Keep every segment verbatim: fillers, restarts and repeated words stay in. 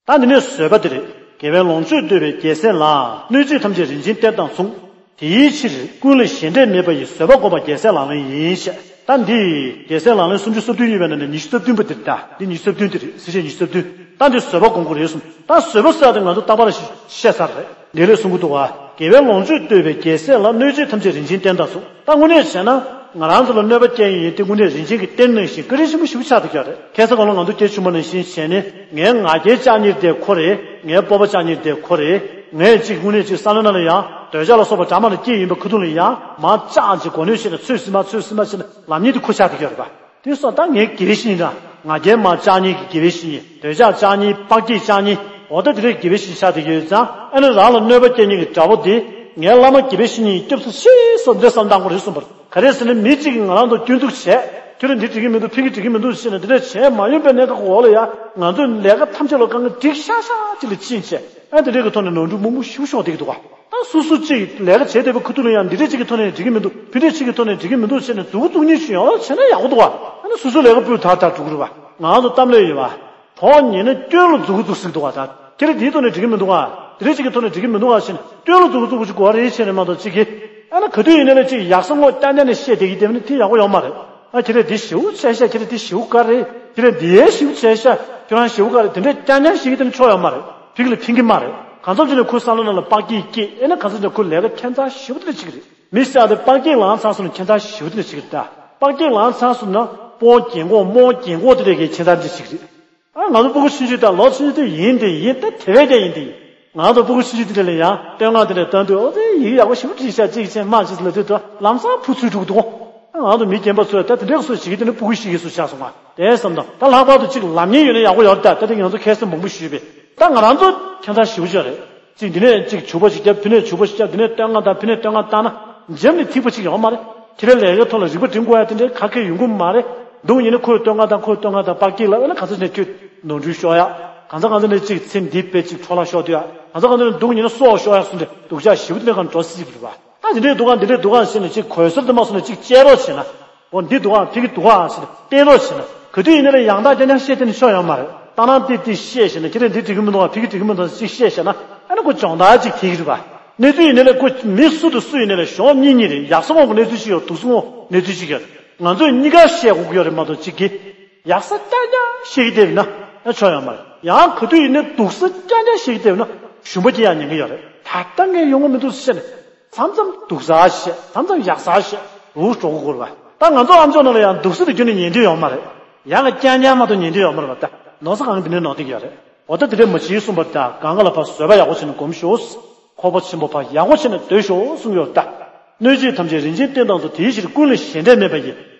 ད་འདི་ནས་བཟོད་པ་འདི་རེད། དགེ་བའི་ལོངས་སྤྱོད་གཏོད་པའི་རྒྱལ་སྲས་ལ། གནོད་བྱེད་ཐམས་ཅད་རིན་ཆེན་གཏེར་དང་མཚུངས། དེའི་ཕྱིར་ཀུན་ལ་ཞེ་འགྲས་མེད་པ་ཡི། བཟོད་པ་བསྒོམ་པ་རྒྱལ་སྲས་ལག་ལེན་ཡིན་ཞེས། ད་འདི་རྒྱལ་སྲས་ལག་ལེན་སུམ་ཅུ་སོ་བདུན་ཡོད་པའི་ནང་ནས་ཉི་ཤུ་རྩ་བདུན་པ་འདི་རེད། ད་འདི་ཉི་ཤུ་རྩ་བདུན་འདི་རེད། གཟི་བརྗིད་ཉི་ཤུ་རྩ་བདུན། ད་འདི་བཟོད་པ་སྒོམ་དགོས་རེད་གསུངས། ད་བཟོད་པ་ཟེར་ཡ་དེ་ང་ཚོ་རྟག་པར་བཤད་ཚར་རེད། འདི་ལས་གསུང་གི་འདུག་བ། དགེ་བའི་ལོངས་སྤྱོད་གཏོད་པའི་རྒྱལ་སྲས་ལ། གནོད་བྱེད་ཐམས་ཅད་རིན་ཆེན་གཏེར་དང་མཚུངས། ད་དངོས་གནས་བྱས་ན་ང་རང་ཚོ་ལ་གནོད་པ་བསྐྱལ་ཡིན་ཡིན་དེ་དངོས་གནས་རིན་ཆེན་གྱི་གཏེར་ནང་བཞིན་བཀའ་དྲིན་ཆེན་པོ་ཞེ་པོ་ཆགས་བསྡད་ཀྱི་ཡོད་རེད། ཁ་སང་གོང་ལ་ང་ཚོ་སྐྱེས་ཆུང་མ་ནང་བཞིན་བྱས་ནས་ངའི་ང་རྒྱལ་ལྕགས་གཉིས་དེ་ཁོ་རེད། ངའི་སྤོབས་པ་ལྕགས་གཉིས་དེ་ཁོ་རེད། ངས་ཅིག་དངོས་གནས་ཅིག་བསམ་བློ་ནང་ལ་ཡང་འདོད་ཆགས་ལ་སོགས་པ་འདྲ་མ་འདྲ་སྐྱེས་ཡིན་པ་ཁ་ཐུག་ལ་ཡང་མར་བཅག་ཅིག་གོ་གནོད་བྱས་ནས་ཚོད་བཟི་མ་ཚོད་བཟི་མ་བྱས་ནས་ལམ་གཉིས་དེ་ཁོ་ཆགས་བསྡད་ཀྱི་ཡོད་རེད་པ། དེ་སོགས་ད་ངའི་དགེ་བའི་བཤེས་གཉེན་དང་ང་རྒྱལ་མ་ལྕགས་གཉིས་ཀྱི་དགེ་བའི་བཤེས་གཉེན། འདོད་ཆགས་ལྕགས་གཉིས། དཔག་བསྐྱེད་ལྕགས་གཉིས། འོ་ད་དེ་འདྲའི་དགེ་བའི་བཤེས་གཉེན་ཆགས་བསྡད་ཀྱི་ཡོད་ཙང་། ཨ་ནི་རང་ལ་གནོད་པ་སྐྱེལ་མཁན་གྱི་དགྲ་བོ་དེ་ངའི་བླ་མ་དགེ་བའི་བཤེས་གཉེན་ཡིན་སྐྱབས་སུ་མཆི་སོགས་འདི་བསམ་བཏང་དགོས་རེད་གསུངས་པ་རེད། ག་རེ་ཟེར་ན་མི་གཅིག་གིས་ང་རང་ཚོ་སྐྱོན་འཛུགས་བྱས། ཁྱོད་རང་འདི་འགྲིག་གི་མི་འདུག་ཕ་གི་འགྲིག་གི་མི་འདུག་ཟེར་ནས་འདི་འདྲ་བྱས་མ་ཡོང་པའི་གནས་སྐབས་འོག་ལ་ཡང་ང་ཚོས་ལས་ཀ་ཐམས་ཅད་ལ་དཀའ་ངལ་འགྲིག་ཤག་ཤག་ཅིག་ལ་ཕྱིན་བྱས། ཨ་འདི་འདྲའི་གི་ཐོག་ནས་ནོར་འཁྲུལ་མང་པོ་ཞེ་པོ་ཤོར་བསྡད་ཀྱི་འདུག་ག་ད་སོ་སོ་གཅིག་ལས་ཀ་བྱེད་བསྡད་པའི་ཁ་ཐུག་ལ་ཡང་འདི་འདྲས་གཅིག་གི་ཐོག་ནས་འགྲིག་གི་མི་འདུག་ཕ་འདྲས་གཅིག་གི་ཐོག་ནས་འགྲིག་གི་མི་འདུག་ཟེར་ནས་སྡུག་རྩུབ་གཉིས་ཤིག་ཡོང་རོགས་བྱས་ན་ཡག་པོ་འདུག་ག་ཨ་ནི་སོ་སོའི་ལས་ཀ་སྤུས་དག་དག་འགྲོ་གི་རེད་པ། ང་ཚོ་གཏམ་ལས་ཡོད་པ། གྲོགས་ཉེ་ན་སྐྱོན་ལ་མཛུབ་གུ་འཛུགས་སྲིད་འདུག་ག་ད་ཁྱེད་རང་འདིའི་ཐོག་ནས་འགྲིག་གི་མི་འདུག་ག་འདི་འདྲས་གཅིག་གི་ཐོག་ནས་འགྲིག་གི་མི་འདུག་ག་ཟེར་ནས་སྐྱོན་ལ་མཛུབ་གུ་འཛུགས་པ་ཅིག་དགོས་རེད་བྱས་ནས་མ་གཏོགས་གཅིག་གིས། ཨ་ནི་ག་དུས་ཡིན་ན་ལས་གཅིག་ཡག་ས་ངོ་རྐྱང་རྐྱང་ནས་བཤད་བསྡད་ཀྱི་བསྡད་པ་ནི་དེ་ཡག་པོ་ཡོད་མ་རེད། ཨ་ཁྱེད་རང་འདི་ཞེ་པོ་བྱས་ཤག་ཁྱེད་རང་འདི་ཞེ་པོ་དཀའ་རེད། ཁྱེད་རང་འདི་ཡས་ཞེ་པོ་བྱས་ཤག་ཁྱོད་རང་ཞེ་པོ་དཀའ་རེད། དེ་འདྲས་རྐྱང་རྐྱང་བཤད་ཀྱི་དེ་ནི་ཆོག་ཡོད་མ་རེད། ཕ་གི་ལ་ཕན་གྱི་མ་རེད། གང་འཚམ་ཅིག་ནས་ཁོའི་བསམ་བློ་ནང་ལ་དཔག་བསྐྱེད་སྐྱེས། ཨེ་ན་གང་འཚམ་ཅིག་ནས་ཁོའི་ལས་ཀ་ཁྱད་མཚར་ཞེ་པོ་དེ་འདྲ་བྱེད་ཀྱི་རེད། མི་ཤ་དེ་དཔག་བསྐྱེད་ལངས་ཚར་སོང་ན་ཁྱད་མཚར་ཞེ་པོ་དེ་འདྲ་བྱེད་ཀྱི་རེད་ད། དཔག་བསྐྱེད་ལངས་ཚར་སོང་ན་སྤོ་རྒན་གོག་རྨོ་རྒན་གོག་དེ་འདྲ་གི་ཁྱད་མཚར་འདི་བྱེད་ཀྱི་རེད། ཨ་ང་ཚོ་སྤུ་གུ་ཆུང་ཆུང་དང་ལོ་ཆུང་ཆུང་དེ་ཡིན་དེ་ཡིན་ད་དེ་བས་ཀྱང་ཡིན་དེ་ཡིན། ང་ཚོ་སྤུ་གུ་ཆུང་ཆུང་དེ་འདྲ་ལ་ཡང་བསྟོད་བསྔགས་དེ་འདྲ་བཏང་དུས་ཨོ་དེ་ཡིག་ཡག་པོ་ཞེ་པོ་བྲིས་ཤག་ཅིག་བྱས་མ་ཅིག་ལབ་དུས་ད་ལམ་སང་བུ་ཚུད་འགྲོ་གི་འདུག་ཨ་ང་ཚོ་མི་རྒན་པ་ཚོས་ད་དེ་འདྲ་གི་སུ་བྱེད་ཀྱི་དེ་ནི་སྤུ་གུ་ཤི་གི་སུ་ཆགས་སོང་ང་དེ་བསམ་དང་ད་ལྷག་པར་དུ་ཅིག་ལམ་ངན་ཡོད་ན་ཡག་པོ་ཡོད་ད། ད་དེ་ང་ཚོ་ཁ་སེམས་མང་པོ་ཞུས་པས་ད་ང་རང་ཚོ་ཁྱད་མཚར་ཞེ་པོ་ཅིག་རེད། ཅིག་འདི་ནས་ཅིག་བྱུག་པ་ཞིག་བརྒྱབ་དེ་ནས་བྱུག་པ་ཞིག་བརྒྱབ་དེ་ནས་བསྟོད་བསྔགས་དང་ཕི་ནས་བསྟོད་བསྔགས་བཏང་ན་འཇམ་ནས་ཐིག་པ་ཅིག་ཡོང་མ་རེད། ཁྱེད་རའི་ལས་ཀའི་ཐོག་ལ་རིག་པ་སྒྲིམ་དགོས་ཡ་དེ་འདྲའི་ག་གེ་ཡོང་གི་མ་རེད། སྡུག་ཉིན་ནས་ཁོས་བསྟོད་བསྔགས་དང་ཁོས་བསྟོད་བསྔགས་དང་དཔག་བསྐྱེད་ལ་ཨེ་ན་ག་ཚོད་ནས་ཁྱོད་ནོར་འཁྲུལ་ཤོར་ཡ། གང་ཚ་གང་ཚ་ནས་ཅིག་ཚེ་འདི་དཔེ་ཅིག་འཕྲོ་བརླག་ཤོར་དུས་ཡ། གང་ཚ་གང་ཚ་ནས་སྡུག་ཉིན་ནས་སྲོག་ཤོར་ཡ་གསུངས་ཏེ་སྡུག་ཅག་ཞེ་པོ་དེ་འདྲ་གང་འགྲོ་སྲིད་ཀྱི་རེད་པ། ད་འདི་འདྲའི་འདུག་ག་འདི་འདྲའི་འདུག་ག་ཟེར་ནས་ཅིག་གོས་སར་དུ་མ་སོང་ནས་ཅིག་བཅད་རོགས་བྱས་ན། འོ་འདི་འདུག་ཨ་ཕ་གི་འདུག་ཨ་ཟེར་བསྟན་རོགས་བྱས་ན་ག་དུས་ཡིན་ན་ལས་ཡང་དག་རྐྱང་རྐྱང་བཤད་དེ་ནི་ཆོག་ཡོད་མ་རེད། ལྟ་སྣང་ཏིག་ཏིག་བཤད་བྱས་ན་ཁྱེད་རང་འདི་འགྲིག་གི་མི་འདུག་ཨ་ཕ་གི་འགྲིག་གི་མི་འདུག་ཅིག་བཤད་བྱས་ན་ཨ་ནི་ཁོ་སྦྱོང་བརྡར་ཅིག་ཐེབས་ཀྱི་རེད་པ། གནས་ཚུལ་ཡིན་ན་ལས་ཁོ་མི་སུ་དང་སུ་ཡིན་ན་ལས་གཞོགས་གཉིས་གཉིས་རེད། ཡག་ས་དབང་གི་གནས་ཚུལ་ཞིག་ཡོད། སྡུག་ས་དབང་གི་གནས་ཚུལ་ཞིག་ཡོད། ང་ཚོས་གཉིས་ཀ་བཤད་དགོས་ཀྱི་ཡོད་རེད་མ་གཏོགས་གཅིག་གིས་ཡག་ས་རྐྱང་རྐྱང་བཤད་ཀྱི་བསྡད་པ་ཡིན་ན་ཨ་ཆོག་ཡོད་མ་རེད། ཡང་ག་དུས་ཡིན་ན་སྡུག་ས་རྐྱང་རྐྱང་བཤད་ཀྱི་བསྡད་པ་ཡིན་ན་ཞུམ་པ་སྐྱེ་ཡག་ཉེན་ཁ་ཡོད་རེད། ད་ལྟ་ངས་ཡོང་གི་མི་འདུག་ཟེར་ནས། མཚམས་མཚམས་སྡུག་ས་བཤད། མཚམས་མཚམས་ཡག་ས་བཤད། འུ་སྒྲོག་གི་དགོས་རེད་པ། ད་ང་ཚོ་ཨ་མཆོག་ནང་ལ་ཡང་སྡུག་ས་དེ་ཁྱོན་ནས་ཉན་འདོད་ཡོད་མ་རེད། ཡག་གི་རྐྱང་རྐྱང་མ་གཏོགས་ཉན་འདོད་ཡོད་མ་རེད་པ། ད་ནོར་ས་གང་གི་འདི་ནས་ནོར་བསྡད་ཀྱི་ཡོད་རེད། འོ་ད་དེ་འདྲས་མ་བྱེད་གསུངས་པ། ད་གང་ག་ལ་ཕར་བཟོད་པ་ཡག་པོ་བྱས་ནས་སྒོམ་ཤོག་འཁོར་བ་ཆེན་པོ་ཕར་ཡག་པོ་བྱས་ནས་སྡོད་ཤོག་གསུངས་ཡོད་ད། གནོད་བྱེད་ཐམས་ཅད་རིན་ཆེན་གཏེར་དང་མཚུངས། དེའི་ཕྱིར་ཀུན་ལ་ཞེ་འགྲས་མེད་པ་ཡི།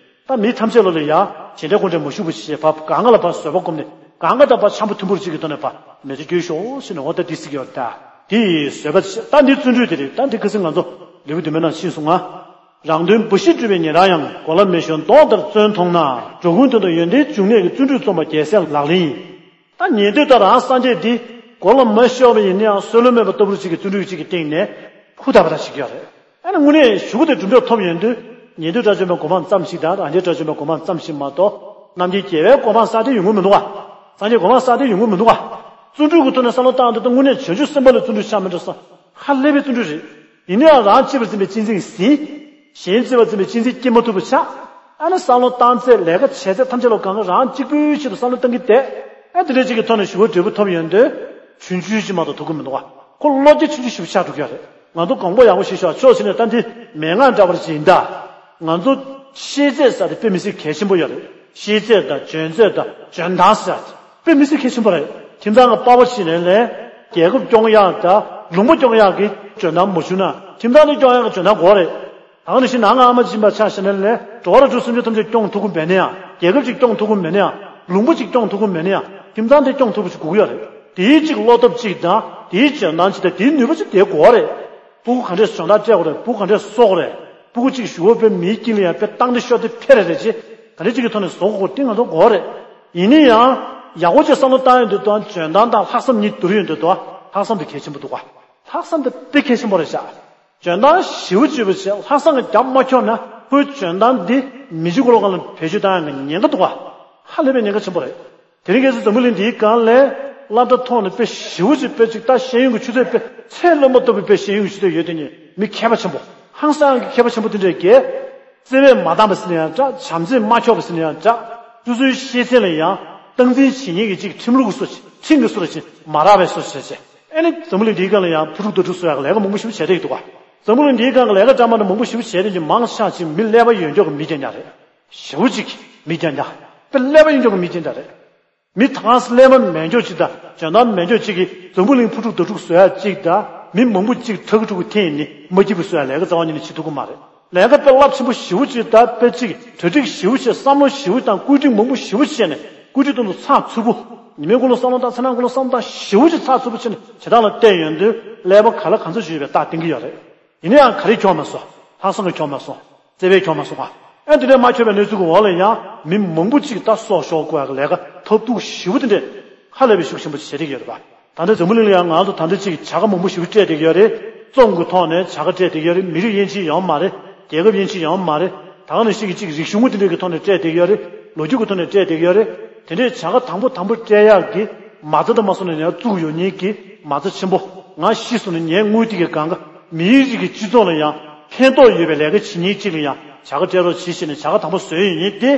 ད་མི་ཐམས་ཅད་ལ་ལ་ཡང་ཞེ་འགྲས་ཀུན་འདྲེས་མ་ཞུགས་པ་ཞེས་པ། གང་ག་ལ་ཕར་བཟོད་པ་བསྒོམས་ནས་གང་ག་དང་ཕར་འཆམ་པོ་མཐུན་པོར་གཅིག་གི་ཐོག་ནས་ཕར་མི་ཚེ་སྐྱོལ་ཤོག་ཟེར་ནས་འོ་ད་འདི་ཟེར་གྱི་ཡོད་ད། དེ་ཡི་བཟོད་པ་ཞེས། ད་འདི་བརྩོན་འགྲུས་དེ་རེད། ད་འདི་ཁ་སང་ང་ཚོ་ལེའུ་བདུན་པའི་ནང་ཕྱིན་སོང་ང་། རང་དོན་འབའ་ཞིག་སྒྲུབ་པའི་ཉེ་རང་ཡང་། གོ་ལ་མེ་ཞོན་མདོག་ལྟར་བརྩོན་མཐོང་ན། འགྲོ་ཀུན་དོན་དུ་ཡོན་ཏན་འབྱུང་གནས་ཀྱི། བརྩོན་འགྲུས་རྩོམ་པ་རྒྱལ་སྲས་ལག་ལེན་ཡིན། ད་ཉན་ཐོས་དང་རང་སངས་རྒྱས་འདི་གོ་ལ་མ་ཤོར་བ་ཡིན་ན་ཡང་སྲོལ་ལུགས་མེད་པ་ལྟ་བུར་གཅིག་གི་བརྩོན་འགྲུས་གཅིག་གི་སྟེང་ནས་ཧུར་ཐག་པ་དང་ཞིག་ཡོད་རེད། ཨ་ནི་དངོས་གནས་གཞུག་གུ་དེ་གྲུབ་འབྲས་ཐོབ་ཡོང་དུས་ཉན་ཐོས་དགྲ་བཅོམ་པའི་གོ་འཕང་ཙམ་ཞིག་དང་རང་རྒྱལ་དགྲ་བཅོམ་པའི་གོ་འཕང་ཙམ་ཞིག་མ་གཏོགས་རྣམ་མཁྱེན་རྒྱལ་བའི་གོ་འཕང་གསལ་བཏབ་ཡོང་གི་མི་འདུག་ག་སངས་རྒྱས་གོ་འཕང་གསལ་བཏབ་ཡོང་གི་མི་འདུག་ག་བརྩོན་འགྲུས་ཀྱི་ཐོག་ནས་བསམ་བློ་བཏང་དུས་ད་དངོས་གནས་བྱང་ཆུབ་སེམས་དཔའ་ལ་བརྩོན་འགྲུས་ཆགས་མི་འགྲོ་བསམ། ཧ་ལས་པའི་བརྩོན་འགྲུས་རེད། ཡིན་ན་ཡང་རང་གཅེས་པར་འཛིན་པའི་གཅེས་འཛིན་ཟིན། གཞན་གཅེས་པར་འཛིན་པའི་གཅེས་འཛིན་སྐྱེ་མ་ཐུབ་པ་ཆགས། ཨ་ནི་བསམ་བློ་བཏང་ཚད་ལས་ཀ་བྱས་ཚད་ཐམས་ཅད་ལ་གང་ག་རང་གཅིག་པུའི་ཆེད་དུ་བསམ་བློ་བཏང་གི་བསྡད། ཨ་དེ་འདྲ་གཅིག་གི་ཐོག་ནས་ཞུ་བ་འབྲས་བུ་ཐོབ་ཡོང་དུས་ཆུང་ཆུང་ཅིག་མ་གཏོགས་ཐུབ་ཀྱི་མི་འདུག་ག་ཁོ་བློ་རྒྱ་ཆུང་ཆུང་ཞེ་པོ་ཆགས་འགྲོ་གི་ཡོད་རེད། ང་ཚོ་གོང་པོ་ཡག་པོ་ཞིག་ཤོག་ཕྱོགས་ཕྱིན་ནས་ད་འདི་མན་ངག་འདྲ་བར་ཞིག་ཡིན་ད། ང་ཚོ་ཤེས་ཚད་ཟེར་དེ་དཔེ་མི་སྲིད་གལ་ཆེན་པོ་ཡོད་རེད། ཤེས་ཚད་དང་འཇོན་ཚད་དང་འཇོན་ཐང་ཟེར་དེ་དཔེ་མི་སྲིད་གལ་ཆེན་པོ་རེད། ཁྱིམ་ཚང་གི་པ་ཕ་ཕྱིན་ནས་ལས་རྒྱལ་ཁབ་སྐྱོང་ཡག་དང་ལུང་པ་སྐྱོང་ཡག་གི་འཇོན་ཐང་མ་བྱུང་ན་ཁྱིམ་ཚང་དེ་སྐྱོང་ཡག་གི་འཇོན་ཐང་དགོས་རེད། ད་ག་ནང་བཞིན་ནང་ང་ཨ་མ་སྦྱིན་པ་ཆ་བཞག་ན་ལས་འགྲོ་བ་རིགས་དྲུག་སེམས་ཅན་ཐམས་ཅད་སྐྱོང་ཐུབ་ཀྱི་མེད་ན་ཡང་རྒྱལ་ཁབ་ཅིག་སྐྱོང་ཐུབ་ཀྱི་མེད་ན་ཡང་ལུང་པ་ཅིག་སྐྱོང་ཐུབ་ཀྱི་མེད་ན་ཡང་ཁྱིམ་ཚང་དེ་སྐྱོང་ཐུབ་པ་ཅིག་དགོས་ཀྱི་ཡོད་རེད། དེའི་ཅིག་བློ་སྟོབས་ཅིག་དང་དེའི་འཇོན་ཐང་ཅིག་དང་དེའི་ནུས་པ་ཅིག་དེ་དགོས་རེད། སྤུ་གུ་ག་འདྲས་སྦྱོང་བརྡར་སྤྲད་དགོས་རེད། སྤུ་གུ་ག་འདྲས་གསོ་དགོས་རེད། སྤུ་གུ་ཅིག་ཞུ་བ་དཔེ་མིའི་དཀྱིལ་ལ་ཡང་དཔེ་བཏང་སྟེ་ཤོར་ཏེ་ཕེ་རེ་རེ་ཅེས་ག་འདྲས་ཅིག་གི་ཐོག་ནས་བཟོ་དགོས་དེ་ང་ཚོ་དགོས་རེད། ཡིན་ན་ཡང་ཡག་པོ་ཅིག་བསམ་བློ་བཏང་ཡོང་དུས་དང་འཇོན་ཐང་དང་ལྷག་བསམ་གཉིས་བསྡུར་ཡོང་དུས་དང་ལྷག་བསམ་དེ་གལ་ཆེན་པོ་འདུག་ག་ལྷག་བསམ་དེ་དཔེ་གལ་ཆེན་པོ་རེད་ཤག་འཇོན་ཐང་ཞེ་པོ་ཅིག་ཡོད་པ་བྱས་ལྷག་བསམ་གྱིས་རྒྱབ་མ་འཁྱོག་ན་ཁོའི་འཇོན་ཐང་འདི་མི་གཅིག་གི་ལོགས་ལ་བེད་སྤྱོད་བཏང་ཡག་གི་ཉེན་ཁ་འདུག་ག་ཧ་ལས་པའི་ཉེན་ཁ་ཆེན་པོ་རེད། དེ་རིང་ཁ་སང་འཛམ་བུ་གླིང་འདིའི་སྒང་ལ་ སློབ་གྲྭ་ཐོག་ནས་དཔེ་ཞེ་པོ་ཅིག་དཔེ་ཅིག་ད་ཤེས་ཡོན་གྱི་ཆུ་ཚད་དཔེ་ཚད་ལོན་པ་ལྟ་བུའི་དཔེ་ཤེས་ཡོན་གྱི་ཆུ་ཚད་ཡོད་དེ་ནི་མི་མཁས་པ་ཆེན་པོ། ཧང་སང་གི་མཁས་པ་ཆེན་པོ་དེ་འདྲས་ཀྱིས། བརྩེ་བས་མ་འདང་བ་ཟེར་ན་ཡང་འདྲ། བྱམས་བརྩེས་མ་འཁྱོག་པ་ཟེར་ན་ཡང་འདྲ། སོ་སོའི་ཤེས་ཚད་ལ་ཡང་སྟངས་འཛིན་བྱེད་མཁན་གྱི་ཅིག་ཁྲིམས་ལུགས་སུ་ཁྲིམས་ཀྱི་སུ་ར་ཅིག་མ་རག་པའི་སུ་བྱས་བྱས། ཨེ་ནི་འཛམ་བུ་གླིང་འདིའི་སྒང་ལ་ཡང་ཕུ་དཀྲུག་དུ་དཀྲུག་བཟོ་ཡག་ལས་ཀ་མང་པོ་ཞེ་པོ་བྱས་བསྡད་ཀྱི་འདུག་ག་འཛམ་བུ་གླིང་འདིའི་སྒང་གི་ལས་ཀ་འདྲ་མ་འདྲ་མང་པོ་ཞེ་པོ་བྱས་བསྡད་ཀྱི་མང་ཆེ་ཅིག་མི་ཀླད་པ་ཡོད་མཁན་གྱི་མི་རྐྱང་རྐྱང་རེད། ཞེ་པོ་ཅིག་མི་རྐྱང་རྐྱང་། དཔེ་ཀླད་པ་ཡོད་མཁན་གྱི་མི་རྐྱང་རྐྱང་རེད། མི་ཐང་ཀླད་པ་མེད་མཁན་ཅིག་དང་འཇོན་ཐང་མེད་མཁན་ཅིག་གིས་འཛམ་བུ་གླིང་ཕུ་དཀྲུག་དུ་དཀྲུག་བཟོ་ཡག་ཅིག་དང་མི་མང་པོ་ཅིག་ཁྲག་ཁྲུག་གི་འཐེན་ནས་མ་སྐྱིད་པ་བཟོ་ཡག་ལས་ཀ་རྩ་བ་ཉིད་ནས་བྱེད་ཐུབ་ཀྱི་མ་རེད། ལས་ཀ་དཔེ་རླབས་ཆེན་པོ་ཞེ་པོ་ཅིག་དང་དཔེ་ཅིག་གྲ་སྒྲིག་ཞེ་པོ་བྱས། བསམ་བློ་ཞེ་པོ་དང་བཀོད་སྒྲིག་མང་པོ་ཞེ་པོ་བྱས་ནས་བཀོད་སྒྲིག་གཏོང་དུ་ཚགས་ཚུད་པོ། ཉི་མའི་གུང་ལ་བསམ་བློ་བཏང་། མཚན་ནམ་གུང་ལ་བསམ་བློ་བཏང་། ཞེ་པོ་ཅིག་ཚགས་ཚུད་པོ་བྱས་ནས་བྱེད་སྟངས་ལ་བལྟས་ཡོང་དུས་ཀླད་པ་ག་ལ་ག་ཚོད་ཅིག་ཡོད་པའི་རྟགས་བསྟན་གྱི་ཡོད་རེད། ཡིན་ན་ཡང་ག་རེ་འཁྱོག་མ་སོང་། ལྷག་བསམ་གྱིས་འཁྱོག་མ་སོང་། བརྩེ་བས་འཁྱོག་མ་སོང་ཨ། ཨེ་འདི་འདྲའི་མ་འཁྱོག་པའི་གནས་ཚུལ་གྱི་འོག་ལ་ཡང་མི་མང་པོ་ཅིག་ད་སྲོག་ཤོར་དགོས་ཡག་གི་ལས་ཀ་ཐབས་སྡུག་ཞེ་པོ་དེ་འདྲས་ཧ་ལས་པའི་ཤུགས་ཆེན་པོ་བྱེད་བསྡད་ཀྱི་ཡོད་རེད་པ། ད་ལྟ་འཛམ་བུ་གླིང་ལ་ཡང་ང་ཚོ་ད་ལྟ་ཅིག་བྱ་དགའ་མང་པོ་ཞེ་པོ་སྤྲད་བསྡད་ཀྱི་ཡོད་རེད། རྩོམ་གྱི་ཐོག་ནས་བྱ་དགའ་སྤྲད་བསྡད་ཀྱི་ཡོད་རེད། མི་རིགས་དབྱེ་འབྱེད་ཡོད་མ་རེད། རྒྱལ་ཁབ་དབྱེ་འབྱེད་ཡོད་མ་རེད། ད་ག་ནང་བཞིན་གྱི་ཅིག་རིག་གཞུང་དེ་འདྲས་ཀྱི་ཐོག་ནས་སྤྲད་བསྡད་ཀྱི་ཡོད་རེད། ལོ་རྒྱུས་ཀྱི་ཐོག་ནས་སྤྲད་བསྡད་ཀྱི་ཡོད་རེད། དེ་འདྲས་བྱ་དགའ་དང་པོ་དང་པོ་སྤྲད་ཡག་གི་མ་རྩ་དང་མ་སོང་ནས་ཡང་བཙུགས་ཡོད་མཁན་གྱི་མ་རྩ་ཆེན་པོ། ང་ཤི་སོང་ན་ངའི་དངུལ་དེ་གའི་སྒང་ག་མིའི་རིགས་ཀྱི་སྤྱི་ཚོགས་ལ་ཡང་ཕན་ཐོགས་ཡོད་པའི་ལས་ཀ་བྱེད་མཁན་གཅིག་ལ་ཡང་བྱ་དགའ་སྤྲད་རོགས་བྱེད་ཞེས་ནས་བྱ་དགའ་དང་པོ་བཟོས་ཡོད་མཁན་དེ་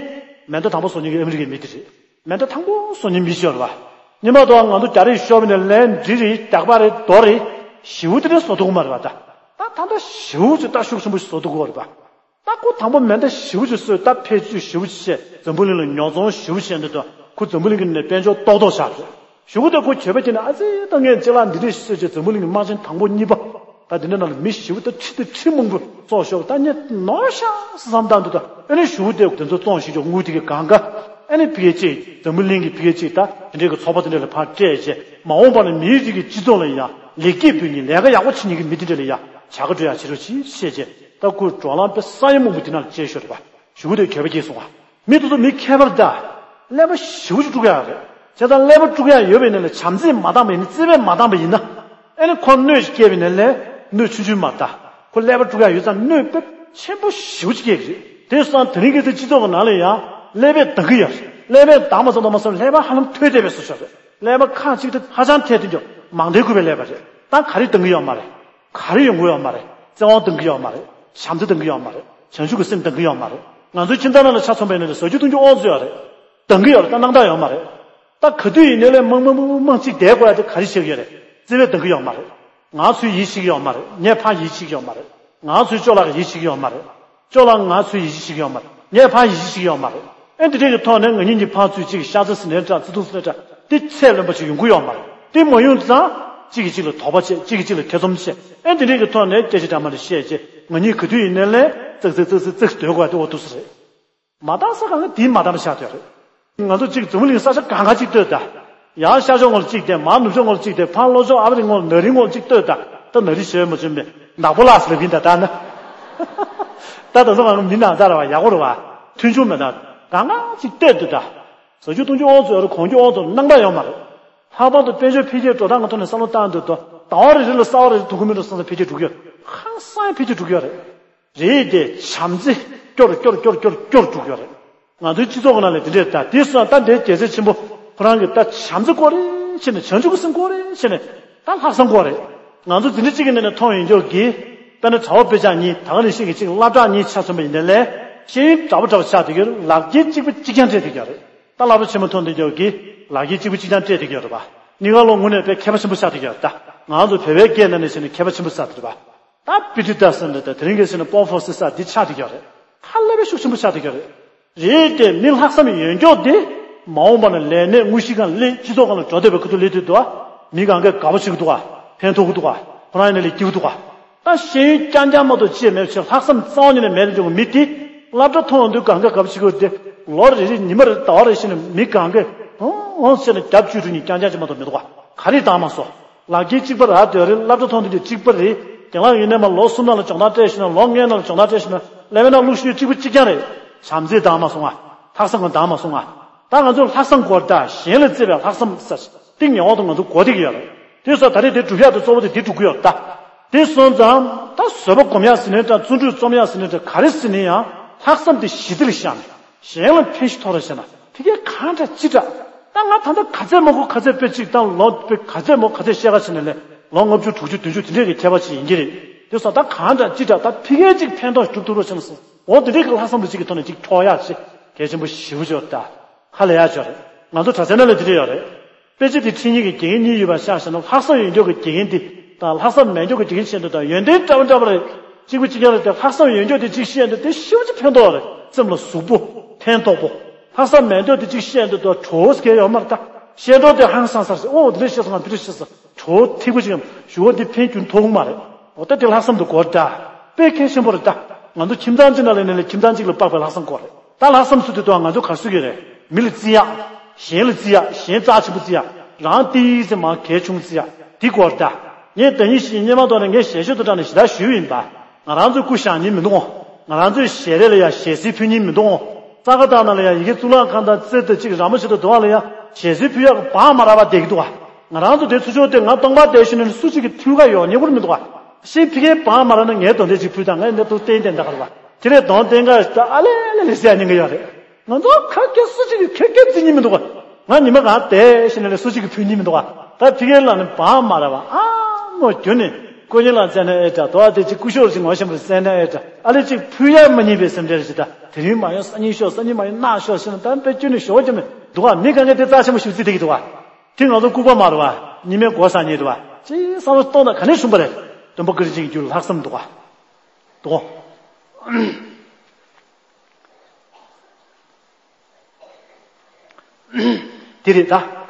མེ་མདའ་དང་པོ་བཟོ་མཁན་གྱི་ཨ་མི་རི་ཀའི་མི་དེ་རེད། མེ་མདའ་དང་པོ་བཟོ་མཁན་མི་ཞིག་ཡོད་རེད་པ། སྔོན་མ་དུ་ང་ཚོ་རྒྱ་རིགས་ཤོར་བ་ནས་ལན་འབྲི་རེད། རྒྱག་པ་རེད། རྡོ་རེད། ཞེ་པོ་དེ་འདྲ་བཟོ་ཐུབ་ཀྱི་མ་རེད་པ། ད་ད་ད་ལྟ་ཞེ་པོ་ཅིག་ད་ཤུགས་ཆེན་པོ་ཞིག་བཟོ་ཐུབ་ཀྱི་ཡོད་རེད་པ། ད་ཁོ་དང་པོ་མེ་མདའ་ཞེ་པོ་ཅིག་བཟོས། ད་ཕན་ཚུན་ཞེ་པོ་ཅིག་བྱས། འཛམ་བུ་གླིང་ལ་ཉོ་ཚོང་ཞེ་པོ་བྱས་འདུག་ད་ཁོ་འཛམ་བུ་གླིང་གི་ནས་དཔལ་འབྱོར་ཏོག་ཏོག་ཆགས་རེད། གཞུག་གུ་དེ་ཁོ་གྱོད་པ་སྐྱེས་ནས་ཨ་ཙི་ད་ངས་ཅིག་ལ་འདི་འདྲས་ཞིག་བཟོས་བྱས་འཛམ་བུ་གླིང་གི་དམག་ཆེན་དང་པོ་གཉིས་པ། ད་འདི་འདྲ་ནང་ལ་མི་ཞེ་པོ་ད་ཁྲི་དང་ཁྲི་མང་པོ་སྲོག་ཤོར། ད་ངས་ནོར་ཤག་བསམ་བསྡད་འདུག་ད་ཨ་ནི་གཞུག་གུ་དེ་དེ་ཚོ་བཙོང་ཞིག་ཅོག་དངུལ་དེ་གའི་སྒང་ག་ཨ་ནི་ཕ་གི་གཅིག་འཛམ་བུ་གླིང་གི་ཕ་གི་གཅིག་ད་དེ་འདྲས་ཀྱི་ཚོགས་པ་དེ་འདྲས་ལ་ཕར་སྤྲད་བྱས། མ་འོངས་པ་ན་མིའི་རིགས་ཀྱི་སྤྱི་ཚོགས་ལ་ཡང་ལེགས་སྐྱེས་འབུལ་མཁན། ལས་ཀ་ཡག་པོ་བྱེད་མཁན་གྱི་མི་དེ་འདྲས་ལ་ཡང་བྱ་དགའ་སྤྲོད་ཡག་བྱེད་རོགས་གྱིས་ཞེས་བྱས། ད་ཁོས་བགྲོ་གླེང་དཔེ་ས་ཡ་མང་པོ་དེ་ནང་ལ་བྱས་ཤོར་རེད་པ། གཞུག་གུ་དེ་གྱོད་པ་སྐྱེས་སོང་བ། མི་དེ་ཚོ་མི་མཁས་པ་རེད་ད། ཀླད་པ་ཞེ་པོ་ཅིག་དཀྲུག་ཡག་རེད། བྱས་ཙང་ཀླད་པ་དཀྲུག་ཡག་ཡོད་པ་ཡིན་ན་ལས། བྱམས་བརྩེས་མ་འདང་པ་ཡིན་ན། བརྩེ་བས་མ་འདང་པ་ཡིན་ན། ཨེ་ནི་ཁོ་གནོད་ཅིག་བསྐྱལ་བ་ཡིན་ན་ལས་གནོད་ཆུང་ཆུང་མ་རེད་ད། ཁོ་ཀླད་པ་དཀྲུག་ཡག་ཡོད་ཙང་གནོད་དཔེ་ཆེན་པོ་ཞེ་པོ་ཅིག་སྐྱེལ་གྱི་རེད། དེ་སོང་ཙང་དེ་རིང་གི་དེ་སྤྱི་ཚོགས་ཀྱི་ནང་ལ་ཡང་ཀླད་པས་འདང་གི་ཡོད་རེད། ཀླད་པས་འདང་མ་སོང་དང་མ་སོང་ཀླད་པ་ཧ་ལམ་ཐོལ་བསྡད་པའི་བཟོ་ཆགས་རེད། ཀླད་པ་ཁག་ཅིག་དེ་ཧ་ཅང་ཐལ་དུ་འགྱོ། མང་སྡེ་རྒུད་པའི་ཀླད་པ་རེད། ད་ག་རེ་འདང་གི་ཡོད་མ་རེད། ག་རེ་ཡོང་གི་ཡོད་མ་རེད། བརྩེ་བ་འདང་གི་ཡོད་མ་རེད། བྱམས་བརྩེ་འདང་གི་ཡོད་མ་རེད། བྱང་ཆུབ་ཀྱི་སེམས་འདང་གི་ཡོད་མ་རེད། ང་ཚོའི་ཁྱིམ་ཚང་ནང་ལ་ཆ་མཚོན་པ་ཡིན་ན་ལས་བཟོ་རྒྱུ་བཏུང་རྒྱུ་ཨོ་ཙི་ཡོད་རེད། འདང་གི་ཡོད་རེད། ད་སྣང་དག་ཡོད་མ་རེད། ད་ག་དུས་ཡིན་ནའི་ལས་མང་མང་མང་མང་གཅིག་བསྡད་དགོས་ཡ་དེ་ག་རེ་བྱེད་ཀྱི་ཡོད་རེད། བརྩེ་བས་འདང་གི་ཡོད་མ་རེད། ང་ཚོས་ཡིད་ཆེས་ཀྱི་ཡོད་མ་རེད། ངས་ཕར་ཡིད་ཆེས་ཀྱི་ཡོད་མ་རེད། ང་ཚོས་ཅོ་ལགས་ཀྱི་ཡིད་ཆེས་ཀྱི་ཡོད་མ་རེད། ཅོ་ལགས་ང་ཚོས་ཡིད་ཆེས་བྱེད་ཀྱི་ཡོད་མ་རེད། ངས་ཕར་ཡིད་ཆེས་བྱེད་ཀྱི་ཡོད་མ་རེད། ཨེ་འདི་འདྲའི་གི་ཐོག་ནས་ང་གཉིས་ཀྱི་ཕར་ཚུར་ཅིག་ཤ་ཚ་ཟིན་ནའི་འདྲ། བརྩེ་དུང་ཟིན་ནའི་འདྲ། དེ་ཚད་ལོན་པ་ཞིག་ཡོང་གི་ཡོད་མ་རེད། དེ་མ་ཡོང་ཙང་གཅིག་གིས་གཅིག་ལ་དོགས་པ་བྱས། གཅིག་གིས་གཅིག་ལ་ཐེ་ཚོམ་བྱས། ཨེ་འདི་འདྲའི་གི་ཐོག་ནས་སྐད་ཆ་འདྲ་མ་འདྲ་བཤད་བྱས། ང་གཉིས་ག་དུས་ཡིན་ནའི་ལས་ཙག་ཙིག་ཙག་ཙིག་ཙིག་སྡོད་དགོས་ཡ་དེ་འོ་འདུག་སེ་རེད། མ་འདང་ས་གང་ག་དེ་མ་འདང་བ་ཆགས་བསྡད་རེད། ང་ཚོ་གཅིག་འཛམ་བུ་གླིང་ས་ཆ་གང་ག་གཅིག་ལྟོས་ད། ཡང་ཤར་ཕྱོགས་ངོས་ལ་གཅིག་བསྡད། མར་ནུབ་ཕྱོགས་ངོས་ལ་གཅིག་བསྡད། ཕར་ལྷོ་ཕྱོགས་ཨ་ཕི་རི་ངོས་ལ་ན་རིའི་ངོས་ལ་གཅིག་ལྟོས་ད། ད་ན་རི་ཞེས་མ་བྱུང་མེད། ནག་པོ་ལགས་ཟེར་ལབ་ཀྱིན་ད་ལྟ་ན། ད་དེ་ཚོ་གང་ག་མི་ནང་ད་ར་བ་ཡག་པོ་རེད་བ། མཐུན་ཕྱོགས་མེད་ད། གང་ག་གཅིག་ལྟོས་ད་ད། བཟོ་རྒྱུ་བཏུང་རྒྱུ་ཨོ་ཙི་ཡོད་རེད། གོན་རྒྱུ་ཨོ་ཙི་སྣང་དག་ཡོད་མ་རེད། ལྷག་པར་དུ་དཔལ་འབྱོར་འཕེལ་རྒྱས་འགྲོ་སྟངས་ཀྱི་ཐོག་ནས་བསམ་བློ་བཏང་དུས་ད་ཟླ་བ་རེ་རེ་ལ་ས་བ་རེ་རེ་དུ་ཁུ་མི་འགྲོ་བསམ་བསམ་འཕེལ་རྒྱས་འགྲོ་གི་ཡོད། ཧང་སང་འཕེལ་རྒྱས་འགྲོ་གི་ཡོད་རེད། རེད་དེ་བྱམས་བརྩེ་སྐྱོར་སྐྱོར་སྐྱོར་སྐྱོར་སྐྱོར་འགྲོ་གི་ཡོད་རེད། ང་ཚོའི་སྤྱི་ཚོགས་ཀྱི་ནང་ལ་དེ་འདྲས་ད། དེ་སོང་ད་འདྲའི་རྒྱལ་སྲས་ཆེན་པོ་ཁོ་རང་གིས་ད་བྱམས་བརྩེ་སྐོར་རེ་བྱས་ནས། བྱང་ཆུབ་ཀྱི་སེམས་སྐོར་རེ་བྱས་ནས། ད་ལྷག་བསམ་སྐོར་རེ། ང་ཚོ་འཛིན་གྲྭ་གཅིག་གི་ནང་ནས་མཐོང་ཡོང་རྒྱུ་གི། དཔེར་ན་དྲ་བ་དཔེ་ཆ་གཉིས། ད་ག་ནང་བཞིན་གྱི་གཅིག་སློབ་གྲྭ་གཉིས་ཆ་མཚོན་པ་ཡིན་ནའི་ལས། ཤེས་ཡོན་འདྲ་པོ་འདྲ་པོ་ཆགས་བསྡད་ཀྱི་ཡོད་རེད། ལག་འཁྱེར་གཅིག་པ་གཅིག་རྐྱང་སྤྲད་བསྡད་ཀྱི་ཡོད་རེད། ད་སློབ་གྲྭ་ཆེན་མོ་མཐོང་བསྡད་ཀྱི་ཡོད་གི། ལག་འཁྱེར་གཅིག་པ་གཅིག་རྐྱང་སྤྲད་བསྡད་ཀྱི་ཡོད་རེད་པ། གཉིས་ཀ་ལོ་དངོས་གནས་དཔེ་མཁས་པ་ཆེན་པོ་ཆགས་བསྡད་ཀྱི་ཡོད་རེད་ད། ང་ཚོ་བོད་པའི་སྐད་ནང་ནས་བཤད་ན་མཁས་པ་ཆེན་པོ་ཆགས་བསྡད་རེད་པ། ད་པི་ཊི་ད་ཟེར་ན་ད་དེ་རིང་གི་ཟེར་ན་པོ་ཧྥོ་སི་ས་འདི་ཆགས་བསྡད་ཀྱི་ཡོད་རེད། ཧ་ལས་པའི་ཤུགས་ཆེན་པོ་ཆགས་བསྡད་ཀྱི་ཡོད་རེད། རེད་དེ་མི་ལྷག་བསམ་ཡོད་མཁན་དེ་མ་འོངས་པ་ན་ལས་གནས་དངོས་གཞིའི་སྒང་ལ་སླེབས། སྤྱི་ཚོགས་སྒང་ལ་འགྲོ་བསྡད་པའི་ཁུ་ཐུག་སླེབས་དུས་འདུག་ག་མི་གང་གས་དགའ་པོ་བྱེད་ཀྱི་འདུག་ག་ཕན་ཐོགས་ཀྱི་འདུག་ག་ཁོ་རང་ཡིན་ན་ལས་སྐྱིད་པོ་འདུག་ག་ད་ཤེས་ཡོན་རྐྱང་རྐྱང་མ་གཏོགས་ཅི་ཡང་མེད་པ་བྱས། ལྷག་བསམ་རྩ་བ་ཉིད་ནས་མེད་དུ་འགྲོ་བའི་མི་དེ་སློབ་གྲྭ་མཐོང་དུས་གང་ག་དགའ་པོ་བྱེད་ཀྱི་ཡོད་དེ། ལོ་རེ་རེ་ཉི་མ་རེ་ཟླ་བ་རེ་བྱས་ནས་མི་གང་གས་ཧོང་ཧོང་ཟེར་ནས་རྒྱབ་བཅུག་འགྲོ་མཁན་རྐྱང་རྐྱང་ཅིག་མ་གཏོགས་མི་འདུག་ག་ག་རེ་འདང་མ་སོང་། ལག་འཁྱེར་གཅིག་པ་རག་བསྡད་རེད། སློབ་གྲྭ་མཐོང་དུས་ཀྱི་གཅིག་པ་རེད། རྒན་ལགས་ཡིན་ནའི་མར་ལོ་གསུམ་ནང་ལ་སྦྱོང་བརྡར་སྤྲད་ཤེས་ན། ལོ་ལྔའི་ནང་ལ་སྦྱོང་བརྡར་སྤྲད་ཤེས་ན། སློབ་གྲྭའི་ནང་བླུགས་ཤེས་ན་གཅིག་པ་གཅིག་རྐྱང་རེད། བྱམས་བརྩེ་འདང་མ་སོང་ང་། ལྷག་བསམ་གྱི་འདང་མ་སོང་ང་། ད་ང་ཚོ་ལྷག་བསམ་དགོས་རེད་ད། གཞན་ལ་བརྩེ་བའི་ལྷག་བསམ་ཟེར་དེ་ངེས་པར་དུ་ང་ཚོ་དགོས་བསྡད་ཀྱི་ཡོད་རེད། དེ་སོང་ད་རེས་དེ་སྒྲུབ་ཡག་དེ་གཙོ་བོ་དེ་དེ་སྒྲུབ་ཀྱི་ཡོད་རེད་ད། དེ་སོང་ཙང་ད་བཟོད་པ་སྒོམ་ཡག་ཟེར་ནའི་འདྲ། བརྩོན་འགྲུས་རྩོམ་ཡག་ཟེར་ནའི་འདྲ། ག་རེ་ཟེར་ནའི་ཡང་ལྷག་བསམ་དེ་ཞི་བདེ་ལ་བཞག་ནས། གཞན་ལ་ཕན་ཞིག་ཐོགས་རེ་བྱས་ན་ཕ་གིར་གང་དྲག་ཅི་དྲག་ད་ང་ད་ལྟ་ག་ཚད་མང་པོ་ག་ཚད་དཔེ་གཅིག་དང་ལོ་དཔེ་ག་ཚད་མང་པོ་ག་ཚད་བཤད་ག་ཕྱིན་ནས་ལས་ལོ་ལྔ་བཅུ་དྲུག་ཅུ་བདུན་ཅུ་དེ་འདྲས་ཀྱི་ཁྱད་པར་ཅིག་ཡིན་གྱི་རེད། དེ་སོང་ད་གང་འདྲ་ཅི་འདྲ་ད་ཕི་གའི་གཅིག་ཕན་ཐོགས་སྒྲུབ་ཐུབ་རོགས་བྱས་ན་སོང་འོ་དེ་འདྲས་ཀྱི་ལྷག་བསམ་དུ་གཅིག་གི་ཐོག་ནས་གཅིག་འཕྲོག་ཡག་ཅིག་གལ་ཆེན་པོ་ཞེ་པོ་ཅིག་ཡོད་ད། ཧ་ལས་ཡག་ཅིག་ཡོད་རེད། ང་ཚོ་གྲྭ་ཚང་ནང་ལ་དེ་འདྲས་ཡོད་རེད། དཔེ་ཆ་དེ་ཁྲིད་མཁན་གྱི་དགེ་རྒན་གཉིས་ཡོད་པ་ཆ་བཞག་ན་ལྷག་བསམ་ཡོད་མཁན་གྱི་དགེ་རྒན་དེ་དང་ལྷག་བསམ་མེད་མཁན་གྱི་དགེ་རྒན་བྱས་འདུག་ད་ཡོན་ཏན་འདྲ་བོ་འདྲ་བོ་རེད། གཅིག་པ་གཅིག་རྐྱང་རེད་དེ་ལྷག་བསམ་ཡོད་མཁན་དེ་གཅིག་བཤད་འདུག་དེ་ཤི་བ་ཅིག་ཕན་ཐོགས་རེད། སེམས་ལ་ཟུག་པོ་ཕན་ཐོགས་པོ། ལྷག་བསམ་མེད་མཁན་དེ་གཅིག་བཤད་འདུག་ད་གྲོགས་སྐལ་ཡོད་མ་རེད་ད། བཤད་གྲོགས་དེ་ཧང་སང་ས་རེད་ཨོ་དེ་འདྲ་བཤད་སོང་ང་དེ་འདྲ་བཤད་སོང་གྲོགས་ཐིག་པོ་ཅིག་ཡང་ཞུ་བ་འདི་ཕན་རྒྱུ་མཐོང་མ་རེད། འོ་ད་དེ་ལྷག་བསམ་དུ་གོ་ད། དཔེ་གལ་ཆེན་པོ་རེད་ད། ང་ཚོ་ཁྱིམ་ཚང་གཅིག་ནང་ལ་ནས་ལས་ཁྱིམ་ཚང་གཅིག་ལ་དཔག་པའི་ལྷག་བསམ་དགོས་རེད། ད་ལྷག་བསམ་ཚུལ་དེ་དུ་ང་ཚོ་ག་རེ་ཟེར་གྱི་རེད། མི་ལ་བརྩི་ཡག་གཞན་ལ་བརྩི་ཡག་གཞན་རྩ་ཆེན་པོ་བརྩི་ཡག་རང་ཏིས་ཟེར་མ་གལ་ཆུང་བརྩི་ཡག་དེ་དགོས་རེད་ད། ངས་ད་ཉིན་ཞིག་སྙེ་མ་ཐོག་ནས་ངས་ཞལ་བཞེས་དུ་དྲངས་ནས་ཞེ་དྲག་ཞུས་ཡིན་པ། ང་རང་ཚོའི་སྐུ་བཞེངས་མཁན་མི་འདུག་ཨོ། ང་རང་ཚོའི་ཞལ་རས་ལ་ཡང་ཞལ་གསེར་ཕུལ་མཁན་མི་འདུག་ཨོ། ས་ག་ཐང་ནང་ལ་ཡང་ཡི་གེ་གཙུག་ལག་ཁང་དང་རྩེ་དང་གཅིག་ར་མོ་ཆེ་དང་དུ་བ་ལ་ཡང་ཞལ་གསེར་ཕུལ་ཡག་གི་བང་མ་རག་པ་བསྡད་ཀྱི་འདུག་ཨ། ང་རང་ཚོ་དེ་ཚུར་ཕྱོགས་དེ་ང་སྟོང་པ་བསྡད་ཤི་ནས་སུ་གཅིག་གིས་ཕུལ་ག་ཡོང་ཉེ་པོར་མི་འདུག་ཨ། ཤིང་ཕི་ཁའི་བང་མ་རག་ན་ངའི་དོན་དེ་གཅིག་ཕུལ་དང་ངས་འདི་ཐུག་ཏན་ཏན་ད་ག་རེད་བ། དེ་ལས་དོན་ཏན་ག་ཞིག་ད་ཨ་ལེ་ལེ་ལེ་ཟེར་ཉན་གི་ཡོད་རེད། ང་ཚོ་ཁ་སྐད་སུ་གཅིག་གིས་ཁེར་སྐད་བརྩི་ཉན་མི་འདུག་ག་ང་ཉི་མ་གང་བསྡད་ཤི་ནས་ལས་སུ་གཅིག་གིས་ཕུལ་ཉན་མི་འདུག་ག་ད་ཕི་ཁའི་ལ་ནི་བང་མ་རག་བ་ཨ་མོ་རྒྱུ་ནི་ཀུ་ཉི་ལ་བཙལ་ན་ཨེ་འདྲ་དོ་བ་དེ་གཅིག་སྐུ་ཞོགས་ཅིག་ངོ་ཤེས་པར་བཙལ་ན་ཨེ་འདྲ་ཨ་ལེ་གཅིག་ཕུལ་ཡ་མ་ཉན་པའི་སེམས་ཁྲལ་ཞིག་ད་དེ་རིང་མ་ཡོང་སང་ཉིན་ཤོག་སང་ཉིན་མ་ཡོང་གནངས་ཤོག་ཤི་ན་ད་དཔེ་ཁྱོད་ནི་ཞོགས་ཀྱི་མི་འདུག་ག་མི་གང་ག་དེ་རྩ་ཆེན་པོ་ཞིག་བརྩི་བསྡད་ཀྱི་འདུག་ག་དེ་ང་ཚོ་ལྐུགས་པ་མ་རེད་བ། ཉི་མའི་མགོ་ས་ཉིད་རེད་བ། ཅེས་བསམ་བློ་གཏོང་དང་ག་ནས་བྱུང་པ་རེད། སྟོན་པ་བཀའ་དྲིན་ཅན་གྱི་རྒྱུད་ལ་ལྷག་བསམ་འདུག་ག་འདུག་གོ་དེ་རེད་ད།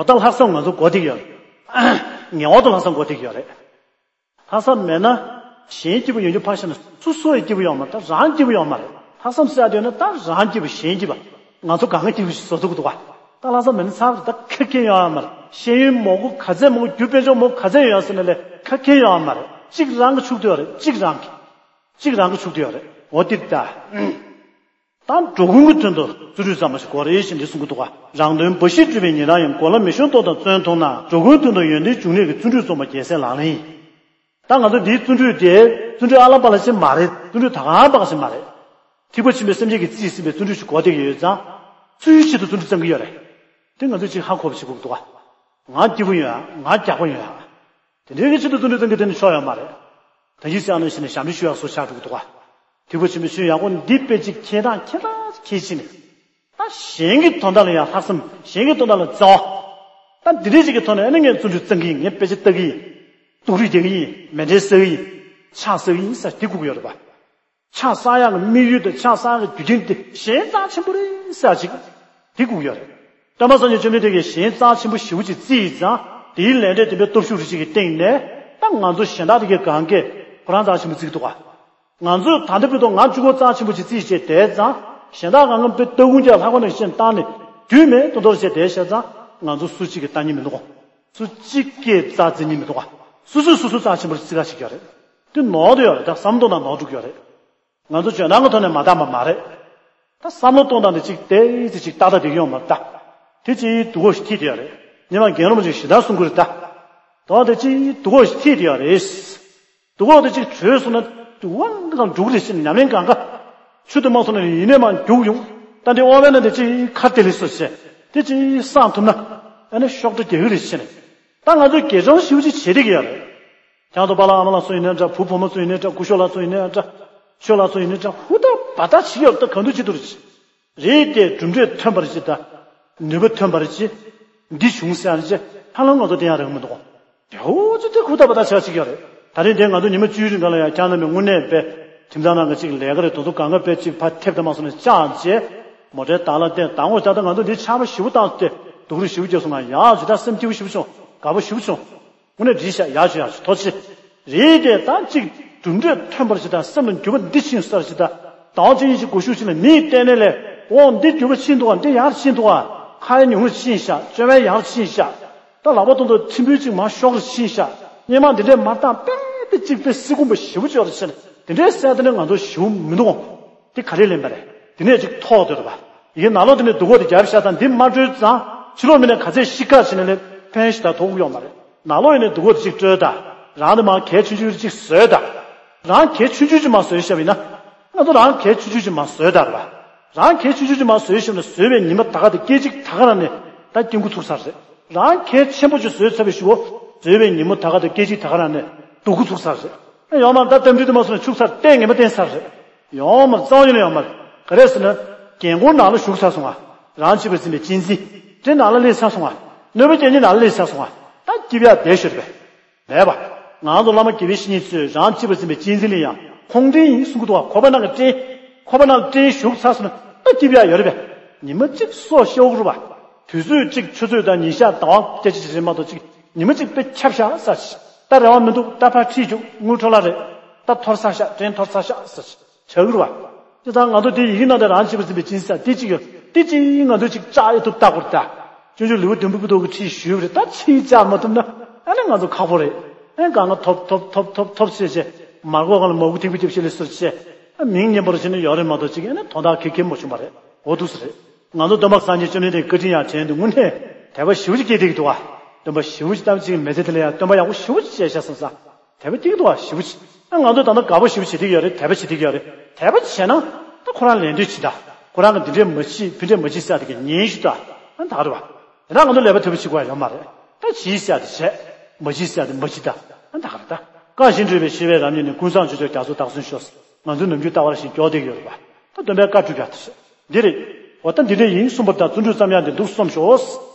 འོ་ད་ལྷག་བསམ་ང་ཚོ་གོ་ཐིག་ཡོད་རེད། ངེས་པར་དུ་ལྷག་བསམ་གོ་ཐིག་ཡོད་རེད། ལྷག་བསམ་མེད་ན་གཞན་སྐྱིད་པོ་ཡོང་རྒྱུ་ཕར་བཞག་ན་སོ་སོ་ཡི་སྐྱིད་པོ་ཡོང་མ་རེད་ད་རང་སྐྱིད་པོ་ཡོང་མ་རེད། ལྷག་བསམ་ཟེར་ཡ་དེ་ཡོད་ན་ད་རང་སྐྱིད་པོ་གཞན་སྐྱིད་པ། ང་ཚོ་གང་ག་སྐྱིད་པོ་ཞིག་བཟོ་ཐུབ་ཀྱི་འདུག་ག་ད་ལྷག་བསམ་མེད་ན་ཚར་རེད་ད་ཁ་སྐྱེངས་ཡོང་ཡ་མ་རེད། ཤེས་ཡོན་མང་པོ་ག་ཚད་མང་པོ་རྒྱུ་དཔལ་འབྱོར་མང་པོ་ག་ཚད་ཡོང་ཡ་ཟེར་ན་ལས་ཁ་སྐྱེངས་ཡོང་ཡ་མ་རེད། གཅིག་རང་གི་ཕྱུག་དུ་ཡོད་རེད་གཅིག་རང་གི་གཅིག་རང་གི་ཕྱུག་དུ་ཡོད་རེད། འོ་དེ་རེད་ད། ད་འགྲོ་ཀུན་གྱི་དོན་དུ་བརྩོན་འགྲུས་བརྩམས་པ་ཞིག་དགོས་རེད་ཞེས་འདི་གསུང་གི་འདུག་ག་རང་དོན་འབའ་ཞིག་སྒྲུབ་པའི་ཉེ་རང་ཡང་། གོ་ལ་མེ་ཤོང་ཏོག་དང་བརྩོན་མཐོང་ན། འགྲོ་ཀུན་དོན་དུ་ཡོན་ཏན་འབྱུང་ནུས་ཀྱི་བརྩོན་འགྲུས་རྩོམ་པ་རྒྱལ་སྲས་ལག་ལེན་ཡིན། ད་ང་ཚོ་འདིའི་བརྩོན་འགྲུས་དེ་བརྩོན་འགྲུས་ཨ་ལ་པ་ལ་ཞིག་མ་རེད། བརྩོན་འགྲུས་ད་ག་པ་ཞིག་མ་རེད། ཐེག་པ་ཆེན་པོའི་སེམས་བསྐྱེད་ཀྱིས་རྩིས་ཟིན་པའི་བརྩོན་འགྲུས་ཤིག་དགོས་བསྡད་ཀྱི་ཡོད་ཙང་། སུའི་ཆེད་དུ་བརྩོན་འགྲུས་བརྩམས་ཀྱི་ཡོད་རེད། དེ་ང་ཚོས་ཅིག་ཧ་གོ་བ་ཞིག་དགོས་ཀྱི་འདུག་ག་ང་སྐྱིད་པོ་ཡོད་ཨ། ང་རྒྱགས་པ་ཡོད་ཨ། དེ་འདྲའི་གི་ཆེད་དུ་བརྩོན་འགྲུས་བརྩམས་ཀྱི་དེ་ནི་ཆོག་ཡོད་མ་རེད། ད་ཅི་ཟེར་ཨ་ནི་ཞིག་ནས་ཞབས་འདྲི་ཞུ་ཡག་བཟོ་ཆགས་འགྲོ་གི་འདུག་ག་ཐེག་པ་ཆེན་པོའི་ཆོས་ཡག་པོ་འདི་དཔེ་ཅིག་ཁྱེད་རང་ཁྱེད་རང་ཁྱེད་ཕྱིན་ནས། ད་གཞན་གྱི་དོན་དག་ལ་ཡང་ལྷག་བསམ་གཞན་གྱི་དོན་དག་ལ་བརྩེ་བ། ད་འདི་འདྲའི་ཅིག་གི་ཐོག་ནས་ཨ་ནི་ངས་བརྩོན་འགྲུས་བརྩམས་ཀྱི་ཡིན། ངས་དཔེ་ཆ་ལྟ་གི་ཡིན། སྡུག་རུས་རྒྱག་གི་ཡིན། མེ་འདྲེན་ཟ་གི་ཡིན། ཕྱག་འཚལ་གི་ཡིན་ཟེར་འདི་དགོས་ཀྱི་ཡོད་རེད་པ། ཕྱག་འཚལ་ཡག་གི་དམིགས་ཡུལ་དང་ཕྱག་འཚལ་ཡག་གི་རྒྱུ་རྐྱེན་དེ་གཞན་རྩ་ཆེན་པོ་རེད་ཟེར་ཅིག་འདི་དགོས་ཀྱི་ཡོད་རེད། སྟོན་པ་སངས་རྒྱས་བཅོམ་ལྡན་འདས་ཀྱིས་གཞན་རྩ་ཆེན་པོ་ཞེ་པོ་ཅིག་བརྩིས་ཡིན་ཙང་དེའི་ལས་འབྲས་དེ་འདྲའི་སྟོབས་ཤུགས་རེ་ཅིག་གི་སྟེང་ནས་ད་ང་ཚོ་གཞན་དག་དེ་གའི་གང་གས་ཁོ་རང་རྩ་ཆེན་པོ་བརྩི་གི་འདུག་ག་ང་ཚོས་ད་ལྟ་བར་དུ་ང་གཅིག་པོ་རྩ་ཆེན་པོ་ཅིག་བརྩིས་བྱས་བསྡད་ཙང་གཞན་དག་གང་ག་དཔེ་སྟ་གོན་རྒྱག་ལྷ་ཁང་ནང་བཞིན་བཏང་ནས་རྒྱུས་མེད་དུ་འདོར་བྱས་བསྡད་བཞག་ཙང་ང་ཚོ་སུ་གཅིག་གིས་ལྟ་ཉན་མི་འདུག་ག་སུ་གཅིག་གིས་རྩ་བརྩི་ཉན་མི་འདུག་ག་སུ་ཚོས་སུ་ཚོ་རྩ་ཆེན་པོར་བརྩི་ག་བྱེད་ཀྱི་ཡོད་རེད། དེ་ནོར་དུ་ཡོད་རེད། ད་བསམ་བློ་གཏོང་སྟངས་ནོར་འགྲོ་གི་ཡོད་རེད། ང་ཚོ་ཇོ་ནང་གི་ཐོག་ནས་མ་བཏང་བ་མ་རེད། ད་བསམ་བློ་གཏོང་སྟངས་དེ་གཅིག་ཏོག་ཙམ་ཅིག་ཏག་ཏག་དེ་གི་ཡོང་མ་རེད་ད། དེ་གཅིག་སྡུག་གོ་ཞིག་ཐིག་དེ་ཡོད་རེད། ཉི་མ་རྒན་རབས་ཅིག་ཞེ་དྲག་གསུང་གི་རེད་ད། དོན་དེ་གཅིག་སྡུག་གོ་ཞིག་ཐིག་དེ་ཡོད་རེད། སྡུག་གོ་དེ་གཅིག་བྲོས་སོང་ན་སྡུག་པ་འདི་གང་འགྲོ་གི་རེད་ཟེར་ནས་ཉམས་ལེན་གང་ག་ཆུ་དེ་མ་སོང་ན་ཡིན་ནས་མ་རྒྱུག་ཡོང་། ད་འདི་ཨོ་བན་ན་དེ་གཅིག་ཁ་དེ་ལས་སོ་ཟེར། དེ་གཅིག་སངས་ཐུབ་ན་ཨ་ནི་ཤོག་དྲ་རྒྱག་གི་རེད་ཟེར་ནས། ད་ང་ཚོས་དགེ་སྦྱོང་ཞེ་པོ་ཅིག་བྱེད་བསྡད་ཀྱི་ཡོད་རེད། ཁྱང་ཐོག་པ་ལགས་ཨ་མ་ལགས་ཚོ་ཡིན་ནའི་འདྲ། བུ་བུ་མོ་ཚོ་ཡིན་ནའི་འདྲ། སྐུ་ཞབས་ལགས་ཚོ་ཡིན་ནའི་འདྲ། ཆོས་ལགས་ཚོ་ཡིན་ནའི་འདྲ། ཧུར་ཐག་འབད་ཐག་བྱེད་ཀྱི་ཡོད་རེད། ད་གང་འདོད་བྱེད་འདུག་རེད། རེད་དེ་གྲུབ་འབྲས་ཐོན་པར་བྱེད་དང་། ནུས་པ་ཐོན་པར་བྱེད། འདི་བྱུང་ཟེར་ཡང་བྱེད་ཧ་ལམ་ང་ཚོ་བསྟན་ཡག་རག་གི་མི་འདུག་དེ་འུ་ཚོ་དེ་ཧུར་ཐག་འབད་ཐག་བྱེད་ཀྱི་ཡོད་རེད། ད་རིང་དེ་ང་ཚོ་ཉི་མ་བཅུའི་རིང་ག་ལ་ཡང་ཁྱང་ནང་མི་དངོས་གནས་དཔེ་ཁྱིམ་ཚང་ནང་གི་གཅིག་ལས་ཀ་རེད། དེ་ཚོ་གང་ག་དཔེ་གཅིག་ཕར་ཐེབས་དང་མ་སོང་ནས་བཅག་རྗེས་མོ་ཊའི་དང་ལ་བསྟན་དང་འོ་ད་ལྟ་ང་ཚོ་འདི་ཆར་པ་ཞེ་པོ་བཏང་སྟེ་སྡུག་རུས་ཞེ་པོ་སྐྱེས་སོང་། ང་ཡག་ཇི་ལྟར་སེམས་སྐྱིད་པོ་ཞེ་པོ་བྱུང་། དགའ་པོ་ཞེ་པོ་བྱུང་། དངོས་གནས་འགྲིག་ཤག་ཡག་བྱུང་ཡག་བྱུང་ཐུགས་རྗེ་ཆེ། རེད་དེ་ད་གཅིག་གྲུབ་འབྲས་ཐོན་པར་བྱེད་དང་སེམས་ལ་འགྱུར་བ་འདི་ཕྱིན་སར་བྱེད་དང་ཟླ་བ་གཅིག་གཉིས་ཤིག་སྒུག་ཤུགས་ཤིག་ལ་མིའི་ལྟས་གནས་ལས་ འོ་འདི་རྒྱུ་བ་ཕྱིན་འདུག་ག་འདི་ཡར་ཕྱིན་འདུག་ག་ཁ་ཡ་ཉུང་རུ་ཕྱིན་ཤག་བཅོ་ལྔ་ཡར་ཕྱིན་ཤག་ད་ལག་པ་གཏོང་དུ་ཐིམ་ཕུའི་གཅིག་མ་ཤོག་རུ་ཕྱིན་ཤག་སྙེ་མ་འདི་འདྲས་མ་བཏང་པས་དེ་གཅིག་པའི་སི་ཀུམ་པ་ཞིབ་ཅོག་རུ་ཕྱིན་འདི་འདྲས་གསལ་དེ་ནས་ང་ཚོ་ཞིབ་མི་འདུག་འདི་ག་རེ་ལེན་པ་རེད། འདི་ནས་ཅིག་ཐོག་འདོད་པ། ཡིན་ནག་ལོ་འདི་ནས་སྡུག་གོ་དེ་རྒྱབ་ཤ་དང་འདི་མ་སྤྲོད་ཙང་ཕྱི་ལོགས་མི་ནས་ག་ཚད་ཤི་ཁ་ཕྱིན་ནས་ལས་ཕན་ཞིག་ད་ཐོག་ཡོང་མ་རེད། ནག་ལོ་ཡིན་ནས་སྡུག་གོ་དེ་ཅིག་སྤྲོད་ད། རང་དེ་མ་གལ་ཆུང་ཆུང་ཅིག་བཟོས་ད། རང་གལ་ཆུང་ཆུང་ཅིག་མ་བཟོས་ཤ་བ་ཡིན་ན། ང་ཚོ་རང་གལ་ཆུང་ཆུང་ཅིག་མ་བཟོས་ད་ར་བ། རང་གལ་ཆུང་ཆུང་ཅིག་མ་བཟོས་ཤ་བ་ན་བཟོས་པའི་ཉི་མ་ད་ག་དེ་སྐད་ཅིག་ད་ག་རང་ནས་ད་སྐྱིན་གུ་ཚུགས་ཚར་རེད། རང་གལ་ཆེན་པོ་ཅིག་བཟོས་ཚར་བའི་ཤུ་བོ་བཟོས་པའི་ཉི་མ་ད་ག་དེ་སྐད་ཅིག་ད་ག་རང་ནས་སྡུག་གུ་ཚུགས་ཚར་རེད། ཡོང་མ་ད་གཏམ་རྒྱུད་དུ་མ་སོང་ན་ཆུག་ཚར་བསྟན་ངེས་མ་བསྟན་ཚར་རེད། ཡོང་མ་རྩ་བ་ཉིད་ནས་ཡོང་མ་རེད། ག་རེ་ཟེར་ན། རྒན་འཁོགས་ནང་ལ་ཞུགས་ཚར་སོང་ང་། རང་གཅེས་པར་འཛིན་པའི་གཅེས་འཛིན། སྤྲིན་ནང་ལ་སླེབས་ཚར་སོང་ང་། གནོད་པ་སྐྱེལ་མཁན་ནང་ལ་སླེབས་ཚར་སོང་ང་། ད་སྐྱིད་པ་ཡག་བསྡད་ཤོར་བས། མེད་པ། ང་ཚོ་བླ་མ་དགེ་བའི་བཤེས་གཉེན་ཚོས་རང་གཅེས་པར་འཛིན་པའི་གཅེས་འཛིན་ལ་ཡང་ཁོང་སྤྲིན་ཡིན་གསུང་གི་འདུག་བ། ཁོ་པ་ནང་གི་སྤྲིན། ཁོ་པ་ནང་ལ་སྤྲིན་ཞུགས་ཚར་སོང་ན་ད་སྐྱིད་པ་ཡག་ཡོད་རེད་པས། ཉི་མ་གཅིག་སོ་ཤོག་རུ་བ། དུས་ཚོད་གཅིག་ཆུ་ཚོད་དང་ཉིན་ཞག་ཟླ་བ་སྐད་ཆ་ཅིག་རེད་མ་གཏོགས་གཅིག་ཉི་མ་གཅིག་དཔེ་ཁྱབ་ཤག་ས་ཆ། ད་རེ་བ་མི་འདུག་ད་ཕར་ཁྲིད་རྒྱུག་དངུལ་འཕྲོ་བརླག་རེད། ད་འཐོར་ཚར་ཤག་སྤྲིན་འཐོར་ཚར་ཤག་ས་ཆ། བྱ་གི་རུ་བ། དེ་ད་ང་ཚོ་དེ་ཡི་གེ་ནང་དུ་རང་བྱེད་པ་ཟིན་པའི་སྦྱིན་སྲེག་དེ་གཅིག་ཡོད། དེ་གཅིག་ང་ཚོ་གཅིག་ལྕགས་ཡོད་ཐུབ་ལྟ་སྐོར་ད། སྤྱོད་འཇུག་ལེའུ་བདུན་པ་པོ་ཏོ་གི་ཁྲིད་ཞུས་པ་རེད། ད་ཕྱིའི་ལྕགས་མ་ཐུབ་ན་ཨ་ནི་ང་ཚོ་ཁག་པོ་རེད། ཨེ་གང་ང་ཐོབ་ཐོབ་ཐོབ་ཐོབ་ཐོབ་བྱས་བྱས་མར་ཁོག་སྒང་ལ་མོག་གུ་ཐིག་པ་རྒྱབ་བྱས་ལས་སོར་བྱས། ཨ་མིང་སྙན་པོར་བྱས་ནས་ཡོད་རེད་མ་གཏོགས་གཅིག་ཨ་ནི་དོན་དག་གེ་གེ་མ་བྱུང་བ་རེད། འོ་འདུག་སེ་རེད། ང་ཚོ་སྟོན་པ་སངས་རྒྱས་བཅོམ་ལྡན་འདས་བཀའ་དྲིན་ཡང་དྲན་འདུག་དངོས་གནས་དད་པ་ཞེ་པོ་ཅིག་སྐྱེས་བསྡད་ཀྱི་འདུག་ཨ། སྟོན་པ་ཞེ་པོ་ཅིག་ལྟ་བུ་ཅིག་མི་ཚེ་དེ་ལ་ཡང་སྟོན་པ་ཡག་པོ་ཞེ་པོ་ཅིག་བྱས་ཤག་བསམ་ས། དད་པ་སྐྱེ་གི་འདུག་བ་ཞེ་པོ་ཅིག་ཨ་ང་ཚོ་ད་ལྟ་དགའ་པོ་ཞེ་པོ་བྱེད་ཀྱི་ཡོད་རེད། དད་པ་བྱེད་ཀྱི་ཡོད་རེད། དད་པ་བྱས་ན་ད་ཁོ་རང་ལན་འདེབས་བྱེད་ད། ཁོ་རང་གི་འདི་འདྲས་མ་བྱེད་ཕི་འདྲས་མ་བྱེད་ཟེར་དེ་གི་ཉན་ཞུ་ད། ཨ་ད་ག་རེད་བ། ད་ང་ཚོ་ལས་ཀ་ཐོབ་པ་བྱེད་དགོས་ཡ་ཡོད་མ་རེད། ད་བྱེད་ཟེར་དེ་བྱས། མ་བྱེད་ཟེར་དེ་མ་བྱེད་ད། ཨ་ད་ག་རེད་ད། བཀའ་བཞིན་སྒྲུབ་པའི་ཞི་བའི་རང་ཉིད་ནི། ཀུན་བཟང་སྤྱོད་མཆོག་རྒྱ་མཚོ་བདག་བཟུང་ཤོག་ང་ཚོའི་ནམ་རྒྱུན་ལྟ་བ་བཞིན་མགྱོགས་བསྡད་ཀྱི་ཡོད་རེད་བ། ད་སྟོན་པའི་བཀའ་སྒྲུབ་ཡ་དེ་བྱས། འདི་རེད། འོ་ད་འདི་འདྲས་ཡིན་གསུངས་པ་དང་བརྩོན་འགྲུས་བསམ་ཡག་འདི་འདུག་སོམས་ཤོག་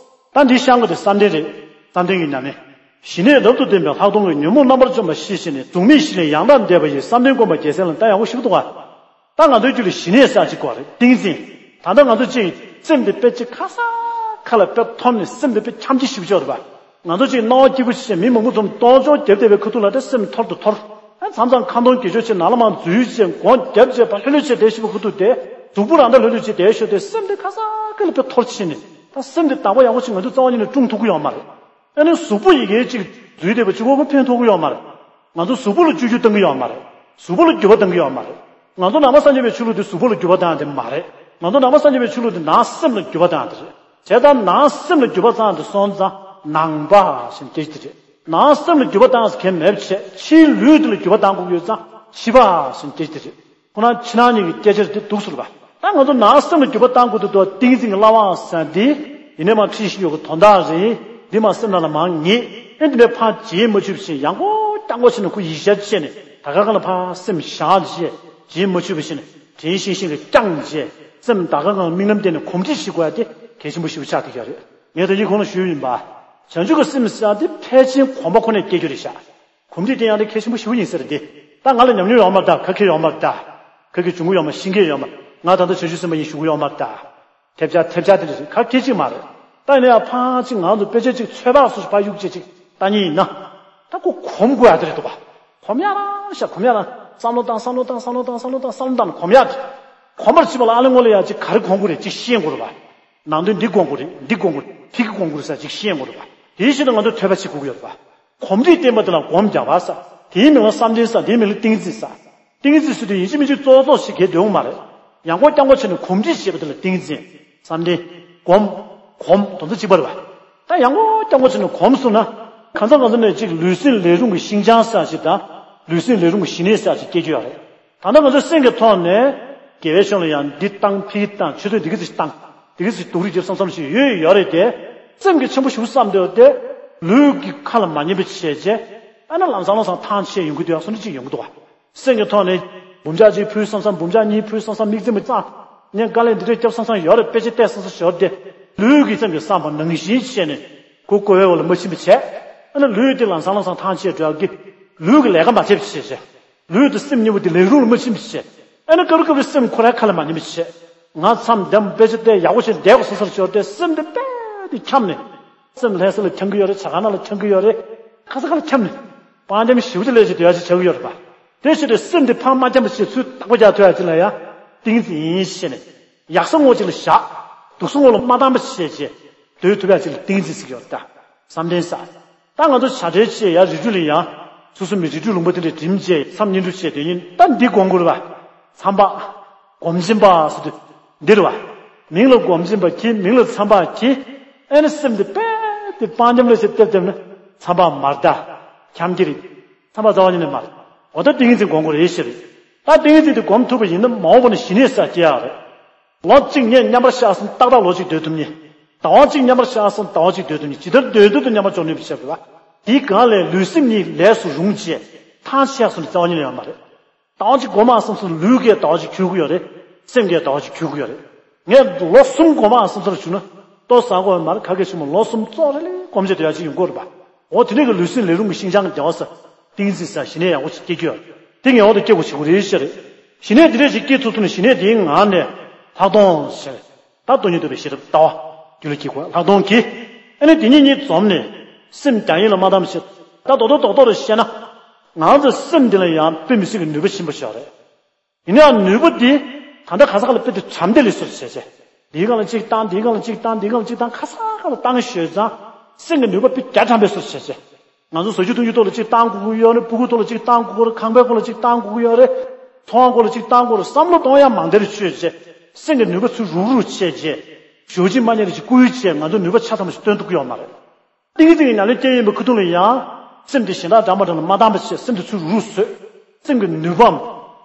ད་འདི་བཤད་དགོས་དེ་བསམ་གཏན་རེད། བསམ་གཏན་གྱི་ཉམས་ལེན། ཞི་གནས་རབ་ཏུ་ལྡན་པའི་ལྷག་མཐོང་གི་ཉོན་མོངས་རྣམ་པར་འཇོམས་པ་ཤེས་བྱས་ནས་གཟུགས་མེད་ཞི་ལས་ཡང་དག་འདས་པ་ཡི། བསམ་གཏན་སྒོམ་པ་རྒྱལ་མཚན་ལ། ད་ཡག་པོ་ཞིག་འདུག་ག་ད་ང་ཚོའི་རྒྱུད་ལ་ཞི་གནས་ཟེར་ཅིག་དགོས་རེད། ཏིང་འཛིན། ད་ལྟ་ང་ཚོ་གཅིག་སེམས་དེ་དཔེ་ཅིག་ཁ་ས་ཁ་ལ་དཔེ་མཐོར་ནས་སེམས་དེ་དཔེ་འཁྱམ་ཅིག་ཞིག་ཆོག་རེད་པ། ང་ཚོ་གཅིག་སྣང་བ་སྐྱིད་པོ་ཞིག་བྱས་མི་མང་པོ་ཚོ་གཏོང་ཆོག་རྒྱབ་བསྡད་པའི་ཁ་ཐུག་ལ་དེ་སེམས་འཐོར་དུ་འཐོར། ཨ་མཚམས་མཚམས་ཁ་འདོན་དགེ་སྦྱོར་བྱས་ནང་ལ་མར་འཛུལ་བྱས་སྒོ་རྒྱབ་བྱས་ཕར་ལྷོད་ལྷོད་བྱས་བསྡད་ཤི་བའི་ཁ་ཐུག་དེ། གཟུགས་པོ་རང་ད་ལྷོད་ལྷོད་བྱས་བསྡད་ཤི་དེ་སེམས་དེ་ཁ་ས་ཁ་ལ་དཔེ་འཐོར་ཕྱིན་ནས་ད་སེམས་དེ་བདག་པོ་ཡག་པོ་ཞིག་ང་ཚོ་རྩ་བ་ཉིད་ནས་སྲུང་ཐུབ་ཀྱི་ཡོད་མ་རེད། ཨ་ནི་གཟུགས་པོ་ཡི་གེ་གཅིག་འཛུལ་བསྡད་པ་གཅིག་པོ་ཕན་ཐོགས་ཀྱི་ཡོད་མ་རེད། ང་ཚོ་གཟུགས་པོ་ལ་བཅོས་བསྒྱུར་གཏང་གི་ཡོད་མ་རེད། གཟུགས་པོ་ལ་འགྱུར་བ་གཏང་གི་ཡོད་མ་རེད། ང་ཚོ་ནང་པ་སངས་རྒྱས་པའི་ཆོས་ལུགས་དེ་གཟུགས་པོ་ལ་འགྱུར་བ་བཏང་ཡ་དེ་མ་རེད། ང་ཚོ་ནང་པ་སངས་རྒྱས་པའི་ཆོས་ལུགས་དེ་ནང་སེམས་ལ་འགྱུར་བ་བཏང་ཡ་དེ་རེད། བྱས་ཙང་ནང་སེམས་ལ་འགྱུར་བ་བཏང་ཡ་དེ་སོང་ཙང་ནང་པ་ཞེས་སྐད་ཆ་དེ་རེད། ནང་སེམས་ལ་འགྱུར་བ་བཏང་ཡ་གལ་མེད་པ་བྱས་ཕྱིའི་ལུས་དེ་ལ་འགྱུར་བ་བཏང་དགོས་ཡོད་ཙང་ཕྱི་པ་ཞེས་སྐད་ཆ་དེ་རེད། ཁོ་རང་ཕྱི་ནང་གཉིས་ཀྱི་སྐད་ཆ་དེ་འདུག་ཟེར་བ། ད་ང་ཚོ་ནང་སེམས་ལ་འགྱུར་བ་བཏང་དགོས་འདུག་ཏོ་ཏིང་འཛིན་གྱི་བླ་དབང་ཟེར་འདི། ཡིན་ནའི་མ་ཁྲིད་བཞིན་ཡོད་ཀྱི་དོན་དག་རེད། འདི་མ་སེམས་ནང་ལ་མ་ངེས། ཨེ་འདི་འདྲའི་ཕར་རྗེས་མ་ཆུད་པ་བཞིན་ཡང་སྒོ་རྐྱང་སྒོ་ཕྱེ་ནས་ཁོ་ཡིད་ཤར་བྱས་ནས་ད་ག་གང་ལ་ཕར་སེམས་བཞག་བྱས་རྗེས་མ་ཆུད་པ་བཞིན་དྲན་ཤིང་ཤིང་གི་བརྐྱངས་བྱས་སེམས་ད་ག་གང་དམིགས་རྣམ་བསྟན་ནས་གོམས་འདྲིས་བྱེད་དགོས་ཡ་དེ་གལ་ཆེན་པོ་ཞིག་ཆགས་བསྡད་ཀྱི་ཡོད་རེད། ངས་ད་ཡིག་གོང་ལ་ཞུས་ཡིན་པ། བྱང་ཆུབ་ཀྱི་སེམས་ཟེར་ཡ་དེ་ཕལ་ཆེར་གོམས་པ་ཁོ་ནས་སྐྱེ་རྒྱུ་རེད་ཤག་གོམས་འདྲིས་དེ་ཡང་དེ་གལ་ཆེན་པོ་ཞེ་པོ་ཡིན་ཟེར་ཏེ། ད་ང་ལ་ཉམས་མྱོང་ཡོད་མ་རེད་ད། ག་གེ་ཡོད་མ་རེད་ད། ག་གེ་བྱུང་གི་ཡོད་མ་ཤེས་མཁན་ཡོད་མ། ང་ད་ལྟ་བྱང་ཆུབ་སེམས་དཔའ་ཡིན་ཞུ་གི་ཡོད་མ་རེད་ད། ཐེབས་ཆག་ཐེབས་ཆག་དེ་འདྲ་ཞིག་ག་གེ་ཅིག་མ་རེད། ད་ཡིན་ན་ཡང་ཕངས་ཅིག་ང་ཚོ་དཔེ་ཆ་ཅིག་ཚོད་དཔག་སུ་ཞིག་ཕར་གཡུག་བྱས་ཅིག་ལྟ་མཁན་ཡིན་ན། ད་ཁོ་གོམས་དགོས་ཡ་དེ་རེད་འདུག་ག་གོམས་ཡ་རང་ཤག་གོམས་ཡ་རང་བསམ་བློ་བཏང་བསམ་བློ་བཏང་བསམ་བློ་བཏང་བསམ་བློ་བཏང་བསམ་བློ་བཏང་ནས་གོམས་ཡ་དེ། གོམས་པར་བྱེད་པ་ལ་ཨ་ལེ་ངོ་ལེ་ཡ་ཅིག་ག་རེ་གོམས་དགོས་རེད་ཅིག་ཤེས་དགོས་རེད་པ། ནང་དོན་འདི་སྒོམ་དགོས་རེད། འདི་སྒོམ་དགོས་རེད། ཕ་གི་སྒོམ་དགོས་རེད་ཟེར་ཅིག་ཤེས་དགོས་རེད་པ། དེའི་ཕྱིར་དུ་ང་ཚོས་ཐོས་པ་བྱེད་དགོས་ཀྱི་ཡོད་རེད་པ། གོམས་འདྲིས་བསྟེན་པ་དེ་ལ་སྒོམ་རྒྱག་པ་ཟེར། དེའི་མིང་ལ་བསམ་གཏན་ཟེར། དེའི་མིང་ལ་ཏིང་འཛིན་ཟེར། ཏིང་འཛིན་ཟེར་དུས་ཡིན་གཅིག་མིན་གཅིག་རྩོག་རྩོག་བྱེད་མཁན་འདོད་མ་རེད། ཡང་སྒོ་རྐྱང་སྒོ་བྱས་ནས་གོམས་འདྲིས་བྱེད་པ་དེ་ལ་ཏིང་འཛིན། བསམ་གཏན། སྒོམ། གོམས་དོན་ཚན་གཅིག་པ་རེད་པ། ད་ཡང་སྒོ་རྐྱང་སྒོ་བྱས་ནས་གོམས་སོང་ན། གང་ཟག་གང་ཟག་ནས་གཅིག་ལུས་སེམས་ལས་རུང་གི་ཤིན་སྦྱངས་ཟེར་ཅིག་དང་། ལུས་སེམས་ལས་རུང་གི་ཞི་གནས་ཟེར་ཅིག་སྐྱེ་རྒྱུ་ཡོད་རེད། ད་ལྟ་ང་ཚོ་སེམས་ཀྱི་ཐོག་ནས་དགེ་བའི་ཕྱོགས་ལ་ཡང་འདི་བཏང་ཕི་བཏང་ཆུ་ཚོད་འདི་ག་ཚོད་བཏང་། འདི་ག་ཚོད་སྡུག་རུས་རྒྱབ་བསམ་བསམ་ཞིག་ཡོད་ཡོད་རེད་དེ། སེམས་ཀྱི་ཆེན་པོ་ཞུ་བསམ་འདོད་དེ། ལུས་ཀྱི་ཁ་ལ་མ་ཉན་པ་བྱས་རྗེས། ཨ་ན་ལམ་སང་ལམ་སང་ཐང་ཆད་ཡོང་གི་འདུག་ཡ་སོ་འདྲ་ཅིག་ཡོང་གི་འདུག་བ། སེམས་ཀྱི་ཐོག་ནས་འབུམ་ཕྲག་གཅིག་ཕུལ་བསམ་བསམ་འབུམ་ཕྲག་གཉིས་ཕུལ་བསམ་བསམ་དམིགས་བརྩེ་མི་གཙང་། ངས་དཀའ་ལས་འདི་འདྲས་རྒྱབ་བསམ་བསམ་ཡོད་རེད། དཔེ་ཆ་བལྟས་བསམ་བསམ་ཞོར་དེ། ལུས་ཀྱི་སེམས་ཀྱི་བསམ་པ་ནང་བཞིན་བྱས་ནས་ཁོ་གོ་བའི་འོག་ལ་མ་ཕྱིན་པ་བྱས། ཨ་ན་ལུས་དེ་ལམ་སང་ལམ་སང་ཐང་ཆད་འགྲོ་ཡ་གི། ལུས་ཀྱི་ལས་ཀ་མ་བྱས་པ་བྱས་བྱས། ལུས་དང་སེམས་གཉིས་པོ་དེ་ལས་རུང་ལ་མ་ཕྱིན་པ་བྱས། ཨ་ན་སྐབས་རེ་སྐབས་རེ་སེམས་ཁོ་རའི་ཁ་ལ་མ་ཉན་པ་བྱས། ང་མཚམས་འདེམས་དཔེ་ཆ་བལྟས་ཡག་པོ་བྱས་བསྡད་དགོས་བསམ་བསམ་ཞོར་དེ་སེམས་དེ་དཔེ་དེ་འཁྱམས་ནས། སེམས་ལྷ་ས་ལ་འཁྱམ་གི་ཡོད་རེད། བྱ་དཀར་ནག་ལ་འཁྱམ་གི་ཡོད་རེད། ག་ས་ག་ལ་འཁྱམ་ནས། པང་གདམ་ཞིབ་ཏུ་ལས་ཀྱི་དུས་ཡ་ཅིག་བྱ་གི་ཡོད་རེད་པ། དེ་ཕྱིར་དུ་སེམས་དེ་ཕར་མ་འཁྱམ་པ་ཞིག་ཚུར་བདག་པོ་རྒྱག་ཐུབ་ཡ་ཅིག་ལ་ཡ། ཏིང་འཛིན་ཡིན་ཞེས་ནས། ཡག་ས་ངོ་ཅིག་ལ་བཞག་སྡུག་ས་ངོ་ལ་མ་བཏང་པ་བྱས་བྱས་སྡོད་ཐུབ་ཡག་ཅིག་ལ་ཏིང་འཛིན་ཟེར་གྱི་ཡོད་ད། བསམ་གཏན་ས། ད་ང་ཚོ་བྱ་བྲལ་བྱས་ཡ་རི་ཁྲོད་ལ་ཡང་སོ་སོ་མི་རི་ཁྲོད་ལུང་པ་དེ་འདྲ་འགྲིམ་བྱས་མཚམས་བསྙེན་སྒྲུབ་བྱས་དེ་ཉིན་ད་འདི་དགོངས་དགོས་རེད་པ། མཚམས་པ། སྒོམ་ཆེན་པ་ཟེར་དུས་འདི་རེད་པ། མིང་ལ་སྒོམ་ཆེན་པ་གྱིས་མིང་ལ་མཚམས་པ་གྱིས། ཨེ་ནི་སེམས་དེ་དཔེ་དེ་སྤང་འཁྱམ་ལ་ཞིག་སྟེར་སྟེར་ན་མཚམས་པ་མ་རེད་ད། འཁྱམ་གྱི་རེད། མཚམས་པ་རྩ་བ་ཉིད་ནས་མ་རེད། འོ་ད་ཏིང་འཛིན་སྒོམ་དགོས་རེད་ཞེས་རེད། ད་ཏིང་འཛིན་དེ་སྒོམ་ཐུབ་པ་ཡིན་ན་མ་འོངས་པ་ན་ཞི་གནས་ས་སྐྱེ་ཡག་རེད། ལོ་གཅིག་ངས་མཉམ་པར་བཞག་སོང་ཏག་ཏག་ལོ་གཅིག་སྡོད་ཐུབ་ནི། ཟླ་བ་གཅིག་མཉམ་པར་བཞག་སོང་ཟླ་བ་གཅིག་སྡོད་ཐུབ་ནི་ཇི་ལྟར་སྡོད་སྡོད་དུ་མཉམ་པར་འཇོག་ནུས་པ་བྱེད་དགོས་པ། དེའི་སྒང་ལས་ལུས་སེམས་གཉིས་ལས་སུ་རུང་བྱས་ཐང་ཆད་སོང་ནི་རྩ་བ་ཉིད་ནས་ཡོད་མ་རེད། ཟླ་བ་གཅིག་སྒོམ་མ་སོང་ཙང་ལུས་ཀྱི་ཟླ་བ་གཅིག་འཁྱུར་གི་ཡོད་རེད། སེམས་ཀྱི་ཟླ་བ་གཅིག་འཁྱུར་གི་ཡོད་རེད། ངས་ལོ་གསུམ་སྒོམ་མ་སོང་ཙང་བྱུང་ན་ལྟོ་ཟ་དགོས་མ་རེད། ག་གེ་བྱུང་མ་ལོ་གསུམ་ཙོག་རེ་ལས་སྒོམ་བྱས་བསྡད་ཡག་ཅིག་ཡོང་གི་རེད་པ། འོ་དེ་འདྲ་གི་ལུས་སེམས་ལས་རུང་གི་ཤིན་སྦྱངས་ཀྱི་བདེ་བ་ས་ཏིང་འཛིན་ས་ཞི་གནས་ཡག་པོ་ཞིག་སྐྱེ་རྒྱུ་ཡོད། དེ་ངེས་པར་དུ་སྐྱེ་དགོས་བྱེད་དགོས་རེད་ཤག་རེད། ཞི་གནས་འདི་འདྲ་ཞིག་སྐྱེ་ཐུབ་ཐུབ་ན་ཞི་གནས་འདིའི་ངང་ནས་ལྷག་མཐོང་ཞེས་ད་སྟོང་ཉིད་རྟོགས་པའི་ཤེས་རབ་ལྟ་བ་རྒྱུད་ལ་སྐྱེ་དགོས། ལྷག་མཐོང་གིས་ཨ་ནི་དེ་ཉིད་གཉིས་འཛོམས་ནས་སེམས་རྒྱ་ཡན་ལ་མ་བསྡམས་ཞེས་ད་རྡོག་རྡོག་རྡོག་རྡོག་རེ་བཤད་ན། ང་ཚོ་སེམས་འདི་ལ་ཡང་དཔེ་མི་སྲིད་ཀྱི་ནུས་པ་ཆེན་པོ་ཞིག་ཡོད་རེད། ཡིན་ནའང་ནུས་པ་འདི་ད་ལྟ་ག་ས་ག་ལ་དཔེ་དེ་གྲམ་སྟེགས་ལས་སུ་བྱས་བྱས། འདིའི་སྒང་ལ་གཅིག་བཏང་འདིའི་སྒང་ལ་གཅིག་བཏང་འདིའི་སྒང་ལ་གཅིག་བཏང་ག་ས་ག་ལ་བཏང་ཤོད་ཙང་། སེམས་ཀྱི་ནུས་པ་དཔེ་རྒྱ་གྲམ་པའི་སུ་བྱས་བྱས། ང་ཚོ་ཟ་རྒྱུ་འཐུང་རྒྱུ་ཐོག་ལ་གཅིག་བཏང་དགོས་ཀྱི་ཡོད་རེད། སྤུ་གུ་ཐོག་ལ་གཅིག་བཏང་དགོས་ཀྱི་རེད། ཁང་པའི་སྐོར་ལ་གཅིག་བཏང་དགོས་ཀྱི་རེད། ཚོང་པའི་སྐོར་ལ་གཅིག་བཏང་དགོས་ཀྱི་རེད། བསམ་བློ་གཏོང་ཡ་མང་སྟེ་རེ་ཆོད་བྱས། སེམས་ཀྱི་ནུས་པ་ཚུར་རུག་རུག་བྱས་བྱས། ཞོགས་ཅིག་མ་ཉལ་རེ་ཅིག་སྐུལ་བྱས་ང་ཚོ་ནུས་པ་ཆ་ཚང་བ་ཞིག་སྟོན་ཐུབ་ཀྱི་ཡོད་མ་རེད། ཏིང་ངེ་འཛིན་གྱི་ཉམས་ལེན་སྐྱེ་ཡིན་པའི་ཁ་ཐུག་ལ་ཡང་། སེམས་དེ་གཞན་དག་འདྲ་མ་འདྲ་ལ་མ་བཏང་བ་བྱས་སེམས་དེ་ཚུར་རུག་བཟོས། སེམས་ཀྱི་ནུས་པའམ།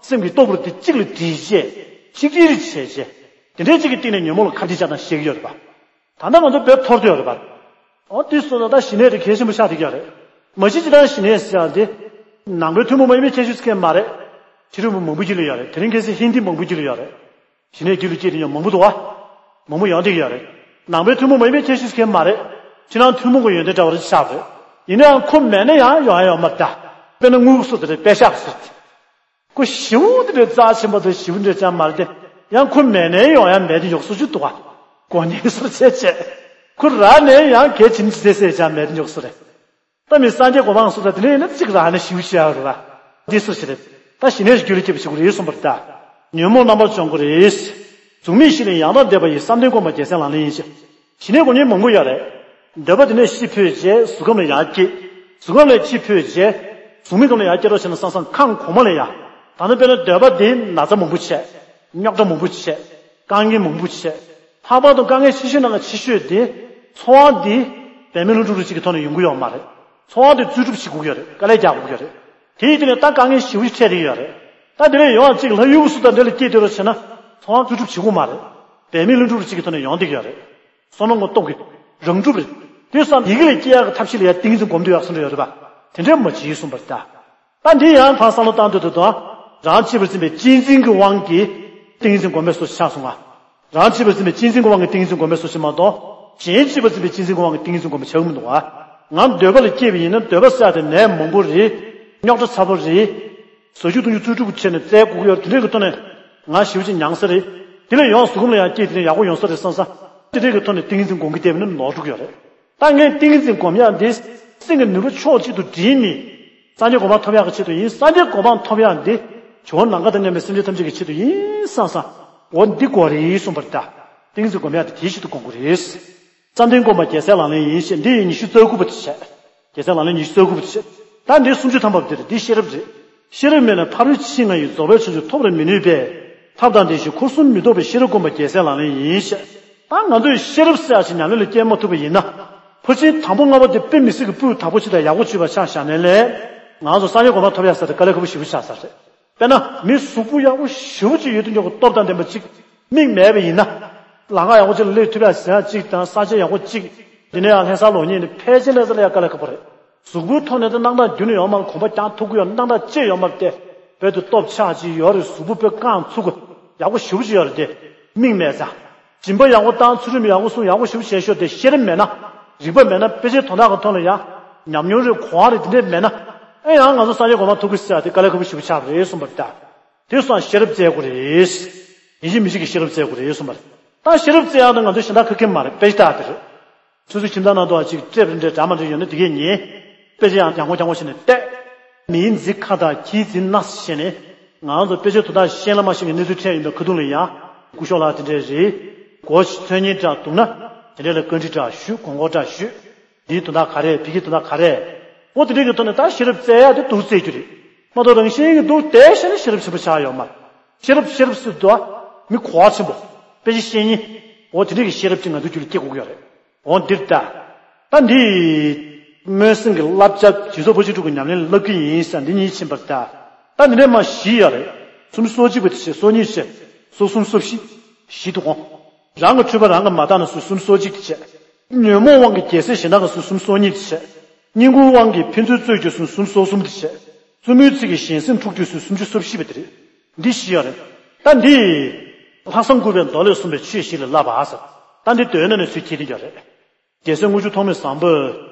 སེམས་ཀྱི་སྟོབས་རུ་དེ་གཅིག་ལ་སྒྲིལ་བྱས། ཆིག་སྒྲིལ་རེ་བྱས་བྱས། དེ་འདྲའི་གཅིག་གི་སྟེང་ནས་ཉོན་མོངས་ལ་ཁ་གཏད་བཅག་སྟངས་ཤེས་ཀྱི་ཡོད་རེད་པ། ད་ལྟ་ང་ཚོ་བོད་འཐོར་དུ་ཡོད་རེད་པ། འོ་དེ་སོང་ཙང་ད་ཞི་གནས་དེ་གལ་ཆེན་པོ་ཆགས་བསྡད་ཀྱི་ཡོད་རེད། མ་གཞི་སྤྱིར་བཏང་ཞི་གནས་ཟེར་ཡག་དེ། ནང་པའི་ཐུན་མོང་མ་ཡིན་པའི་ཁྱད་ཆོས་ཟེར་མཁན་མ་རེད། ཕྱི་རོལ་པ་མང་པོ་ཅིག་ལ་ཡོད་རེད། དེ་རིང་ཁ་སང་ཧིན་དི་མང་པོ་ཅིག་ལ་ཡོད་རེད། ཞི་གནས་རྒྱུད་ལ་སྐྱེས་དེ་ཡང་མང་པོ་འདུག་བ། མང་པོ་ཡོང་བསྡད་ཀྱི་ཡོད་རེད། ནང་པའི་ཐུན་མོང་མ་ཡིན་པའི་ཁྱད་ཆོས་ཟེར་མཁན་མ་རེད། ཕྱི་ནང་ཐུན་མོང་གི་ཡོན་ཏན་འདྲ་བ་རེ་ཆགས་པ་རེད། ཡིན་ནའང་ཁོ་མེད་ན་ཡང་ཡོང་ཡ་ཡོད་མ་རེད་ད། དཔེར་ན་དངུལ་སོགས་དེ་རེད། པད་ཤག་སོགས་དེ། ཁོ་ཞེ་པོ་དེ་འདྲའི་རྩ་ཆེན་པོ་དང་ཞེ་པོ་འདྲ་ཅང་མ་རེད་དེ། ཡང་ཁོ་མེད་ནའི་ཡོང་ཡ་མེད་དེ་ཡོག་སོ་ཅིག་འདུག་བ། གོ་ཉེན་སོར་བྱས་བྱས། ཁོ་རག་ནའི་ཡང་གལ་ཆེན་ཅི་ཟེར་ཟེར་ཅང་མེད་དེ་ཡོག་སོ་རེད། ད་མི་སངས་རྒྱས་གོ་འཕང་སོགས་ད་དེ་ནས་ཡིན་ན་གཅིག་རག་ན་ཞེ་པོ་ཞེ་ཡག་རེད་བ། འདི་སོ་ཞིག་རེད། ད་ཞི་གནས་རྒྱུད་ལ་སྐྱེས་པ་ཞིག་རེད་གསུངས་པ་རེད་ད། ཉོན་མོངས་རྣམ་པར་སྦྱོང་དགོས་རེད། གཟུགས་མེད་བཞི་ནས་ཡང་དག་འདས་པ་ཡི། བསམ་གཏན་སྒོམ་པ་རྒྱལ་སྲས་ལག་ལེན་ཡིན་ཞེས། ཞི་གནས་སྒོམ་ཉེན་མང་པོ་ཡོད་རེད། འདོད་པ་དེ་ནས་ཤི་འཕོས་རྗེས་གཟུགས་ཁམས་ལ་ཡར་སྐྱེས། གཟུགས་ཁམས་ལ་ཤི་འཕོས་རྗེས། གཟུགས་མེད་ཁམས་ལ་ཡར་སྐྱེ་རོགས་བྱས་ན་སང་སང་ཁམས་གོང་མ་ལ་ཡར། ད་ནི་དཔེར་ན་འདོད་པ་དེ་ན་ཚ་མང་པོ་བྱས། རྙོག་དྲ་མང་པོ་བྱས། དཀའ་ངལ་མང་པོ་བྱས། ལྷག་པར་དུ་དཀའ་ངལ་ཆེ་ཤོས་ནང་གི་ཆེ་ཤོས་དེ། འཚོ་བ་འདི། བེད་མེད་ལྷུན་གྲུབ་རེ་གཅིག་གི་ཐོག་ནས་ཡོང་གི་ཡོད་མ་རེད། འཚོ་བ་དེ་རྩོལ་སྒྲུབ་བྱེད་དགོས་ཀྱི་ཡོད་རེད། དཀའ་ལས་རྒྱག་དགོས་ཀྱི་ཡོད་རེད། དེ་ཡི་དེ་ནས་ད་དཀའ་ངལ་ཞེ་པོ་ཞིག་འཕྲད་བསྡད་ཀྱི་ཡོད་རེད། ད་དེ་ལས་ཡོང་བ་གཅིག་ལྷ་ཡུལ་གྱི་སུ་དང་འདྲ་ལ་སྐྱེས་བསྡད་རོགས་བྱས་ན། འཚོ་བ་རྩོལ་སྒྲུབ་བྱེད་དགོས་མ་རེད། བེད་མེད་ལྷུན་གྲུབ་རེ་གཅིག་གི་ཐོག་ནས་ཡོང་བསྡད་ཀྱི་ཡོད་རེད། བསོད་ནམས་ཀྱི་སྟོབས་ཀྱིས་རང་གྲུབ་རེད། དེ་སང་ཡི་གེ་ལས་སྐྱེ་ཡག་གི་ཐབས་ཤེས་ལ་ཡང་ཏིང་འཛིན་སྒོམ་དུ་ཡག་སོང་འདྲ་ཡོད་རེད་པ། དེ་འདྲ་མ་བྱེད་གསུངས་པ་རེད་ད། ད་འདི་ཡང་ཕར་བསམ་བློ་བཏང་དུས་དུ་དང་། རང་གཅེས་པར་འཛིན་པའི་གཅེས་འཛིན་གྱི་དབང་གིས་ཏིང་འཛིན་སྒོམ་པའི་སོ་ཆགས་སོང་ང་། རང་གཅེས་པར་འཛིན་པའི་གཅེས་འཛིན་གྱི་དབང་གིས་ཏིང་འཛིན་སྒོམ་པའི་སོ་ཞིག་མ་གཏོགས། གཞན་གཅེས་པར་འཛིན་པའི་གཅེས་འཛིན་གྱི་དབང་གིས་ཏིང་འཛིན་སྒོམ་པ་བྱ་གི་མི་འདུག་ཨ། ང་འདོད་པ་ལ་སྐྱེས་པ་ཡིན་ན་འདོད་པ་ཟེར་ཡག་དེ་ནད་མང་པོ་རེད། རྙོག་དྲ་ཚ་པོ་རེད། ཟ་རྒྱུ་འཐུང་རྒྱུ་རྩོལ་སྒྲུབ་བྱས་ནས་བཙལ་དགོས་ཀྱི་ཡོད་རེད། དེ་འདྲའི་གི་ཐོག་ནས་ང་ཞེ་པོ་ཅིག་མྱངས་ས་རེད། དེ་ལས་ཡང་གཟུགས་ཁམས་ལ་ཡང་སྐྱེས་དེ་ནས་ཡག་པོ་ཡོང་ས་རེད་བསམ་ས། དེ་འདྲའི་གི་ཐོག་ནས་ཏིང་འཛིན་སྒོམ་གྱི་བསྡད་པ་ནི་ནོར་འགྲོ་གི་ཡོད་རེད། ད་ངས་ཏིང་འཛིན་སྒོམ་ཡག་འདི་སེམས་ཀྱི་ནུས་པ་ཕྱོགས་གཅིག་ཏུ་སྒྲིལ་ནས། སངས་རྒྱས་གོ་འཕང་ཐོབ་ཡག་གི་ཆེད་དུ་ཡིན། སངས་རྒྱས་གོ་འཕང་ཐོབ་ཡག་འདི་ཇོ་བོ་ནམ་མཁའ་དང་མཉམ་པའི་སེམས་ཅན་ཐམས་ཅད་ཀྱི་ཆེད་དུ་ཡིན་བསམ་བསམ། འོ་འདི་དགོས་རེད་གསུངས་པ་རེད་ད། ཏིང་འཛིན་སྒོམ་ཡག་འདི་དེའི་ཆེད་དུ་སྒོམ་དགོས་རེད། བསམ་གཏན་སྒོམ་པ་རྒྱལ་སྲས་ལག་ལེན་ཡིན་ཞེས། འདི་ཡི་ཉི་ཤུ་རྩ་དགུ་པ་དེ་བྱས། རྒྱལ་སྲས་ལག་ལེན་ཉི་ཤུ་རྩ་དགུ་པ་དེ་བྱས། ད་འདིའི་སུམ་ཅུ་ཐམ་པ་དེ་རེད། འདི་ཤེས་རབ་རེད། ཤེས་རབ་མེད་ན་ཕ་རོལ་ཕྱིན་ལྔ་ཡི་རྫོགས་པའི་བྱང་ཆུབ་ཐོབ་པར་མི་ནུས་པས། ཐབས་དང་ལྡན་ཞིང་འཁོར་གསུམ་མི་ལྡོག་པའི་ཤེས་རབ་སྒོམ་པ་རྒྱལ་སྲས་ལག་ལེན་ཡིན་ཞེས། ད་ང་ཚོས་ཤེས་རབ་ཟེར་ཡག་ཞིག་ཉམས་ལེན་ལ་སྐྱེལ་མ་ཐུབ་པ་ཡིན་ན། ཕར་ཕྱིན་དང་པོ་ལྔ་པོ་དེ་དཔེ་མི་སྲིད་ཀྱི་སྤུས་དག་པོ་ཅིག་དང་ཡག་པོ་ཅིག་ཡོད་པ་ཆགས་བཞག་ནའི་ལས། ང་ཚོ་སངས་རྒྱས་གོ་འཕང་ཐོབ་ཡག་ཟེར་དེ་དཀའ་ལས་ཁག་པོ་ཞེ་པོ་ཆགས་ས་རེད། དཔེར་ན་མི་གཟུགས་པོ་ཡག་པོ་ཞེ་པོ་ཅིག་ཡོད་དུས་ཀྱང་སྟོབས་དང་ལྡན་པ་ཅིག་མིག་མེད་པ་ཡིན་ན། ལམ་ཁ་ཡག་པོ་ཅིག་ལ་སླེབས་ཐུབ་ཡག་ཟེར་ཡག་ཅིག་དང་ས་ཆ་ཡག་པོ་ཅིག་དེ་ནས་ཡང་ལྷ་སར་ལོག་མཁན་ནི་ཕལ་ཆེར་ལྷ་སར་སླེབས་ཡག་དཀའ་ལས་ཁག་པོ་རེད། གཟུགས་པོའི་ཐོག་ནས་ད་སྣང་དག་རྒྱུན་ནས་ཡོད་མ་རེད། གོམ་པ་རྒྱག་ཐུབ་ཀྱི་ཡོད་རེད། སྣང་དག་ཅི་ཡོད་མ་རེད་དེ། བོད་དུ་སྟོབས་ཆག་ཅིག་ཡོད་རེད། གཟུགས་པོ་དཔེ་རྐང་ཚུགས་ཀྱི་ཡག་པོ་ཞེ་པོ་ཅིག་ཡོད་རེད་དེ། མིག་མེད་ཙང་། སྦྱིན་པ་ཡག་པོ་བཏང་། ཚུལ་ཁྲིམས་ཡག་པོ་སྲུང་། ཡག་པོ་ཞེ་པོ་བྱས་ཤོག་དེ་ཤེས་རབ་མེད་ན། རིག་པ་མེད་ན། དཔེ་ཆའི་དོན་དག་གི་ཐོག་ལ་ཡང་ཉམས་མྱོང་རེད། གོ་བ་རེད། དེ་འདྲས་མེད་ན། ཨེ་ཡང་ང་ཚོ་སངས་རྒྱས་གོ་འཕང་ཐོབ་ཀྱི་ཟེར་ཡག་དེ་དཀའ་ལས་ཁག་པོ་ཞེ་པོ་ཆགས་པ་རེད་གསུངས་པ་རེད་ད། དེ་སོང་ཤེས་རབ་བཙལ་དགོས་རེད། ཡིན་གཅིག་མིན་གཅིག་གི་ཤེས་རབ་བཙལ་དགོས་རེད་གསུངས་པ་རེད། ད་ཤེས་རབ་བཙལ་ཡག་དེ་ང་ཚོ་གཞན་དག་ཁག་གི་མ་རེད། དཔེ་ཆ་ལྟ་དེ་རེད། ཆུ་ཚོད་ཁྱིམ་ཚང་ནང་དུ་ཨ་ཅིག་ཀྲེབ་རེ་འདྲ་འདྲ་མ་འདྲ་ཡོད་ན་དེ་གས་ཉན། དཔེ་ཆ་ཡང་ཡང་གོ་ཡང་གོ་བྱས་ནས་བལྟས། མིའི་མཛེས་ཁ་དང་ཁྱིའི་མཛེས་སྣ་བྱས་ནས། ང་ཚོ་དཔེ་ཆའི་དོན་དག་ཤེས་ལ་མ་ཤེས་ཀྱི་གནས་ཚུལ་འཕྲད་ཡོད་པའི་ཁ་ཐུག་ལ་ཡང་ སྐུ་ཞབས་ལགས་དེ་འདྲས་རེད། མགོ་ཚོས་ཉན་འདྲ་འདུག་ན་དེ་འདྲས་ལ་བཀའ་འདྲི་འདྲ་ཞུ། དགོངས་སྐོར་འདྲ་ཞུ། འདིའི་དོན་དག་ག་རེ། བི་གི་དོན་དག་ག་རེ། འོ་དེ་འདྲས་ཀྱི་ཐོག་ནས་ད་ཤེས་རབ་བཙལ་ཡག་དེ་འདུག་བཙལ་རྒྱུ་རེད། མ་གཏོགས་རང་བཞིན་གྱིས་འདུག་བསྡད་བྱས་ན་ཤེས་རབ་ཆེན་པོ་ཆགས་ཡོད་མ་རེད། ཤེས་རབ་ཤེས་རབ་ཟེར་དུས་མི་གོ་བ་ཆེན་པོ། དཔེ་ཆ་ཤེས་མཁན། འོ་དེ་འདྲས་ཀྱི་ཤེས་རབ་ཅིག་ང་ཚོའི་རྒྱུད་ལ་སྐྱེ་དགོས་ཀྱི་ཡོད་རེད། འོ་འདིར་ལྟ། ད་འདི། སྨོན་སེམས་ཀྱི་བསླབ་བྱ་སྦྱིན་སོགས་ཕར་ཕྱིན་དྲུག་གི་ཉམས་ལེན་བསླབ་ཀྱི་ཡིན་ཟེར་འདི་གཉིས་ཕྱིན་པར་ལྟ། ད་འདི་འདྲས་མ་བཞི་ཡོད་རེད། སུམ་ཅུ་སོ་གཅིག་པ་དེ་བྱས། སོ་གཉིས་བྱས། སོ་གསུམ་སོ་བཞི། བཞི་འདུག་གོ། རང་གི་འཁྲུལ་པ་རང་གིས་མ་བརྟགས་ན་ཟེར་སུམ་ཅུ་སོ་གཅིག་དེ་བྱས། ཉོན་མོངས་དབང་གིས་རྒྱལ་སྲས་གཞན་དག་གི་ཟེར་སུམ་ཅུ་སོ་གཉིས་དེ་བྱས། བསྙེན་བཀུར་དབང་གིས་ཕན་ཚུན་རྩོད་གཅོད་ཟེར་སུམ་ཅུ་སོ་གསུམ་དེ་བྱས། བཙུན་མོའི་ཚིག་གིས་གཞན་སེམས་འཁྲུག་གཅོད་ཟེར་སུམ་ཅུ་སོ་བཞི་པ་དེ་རེད། འདི་བཞི་ཡོད་རེད། ད་འདི། ལྷག་བསམ་དགུ་པའི་མདོ་ལས་གསུངས་པའི་ཆོས་བཞི་ལ་བསླབ་པ་ཟེར། ད་འདི་མདོའི་ནང་ནས་ཚུར་ཁྱེར་གྱི་ཡོད་རེད། རྒྱལ་སྲས་དངུལ་ཆུ་ཐོགས་མེད་བཟང་པོས་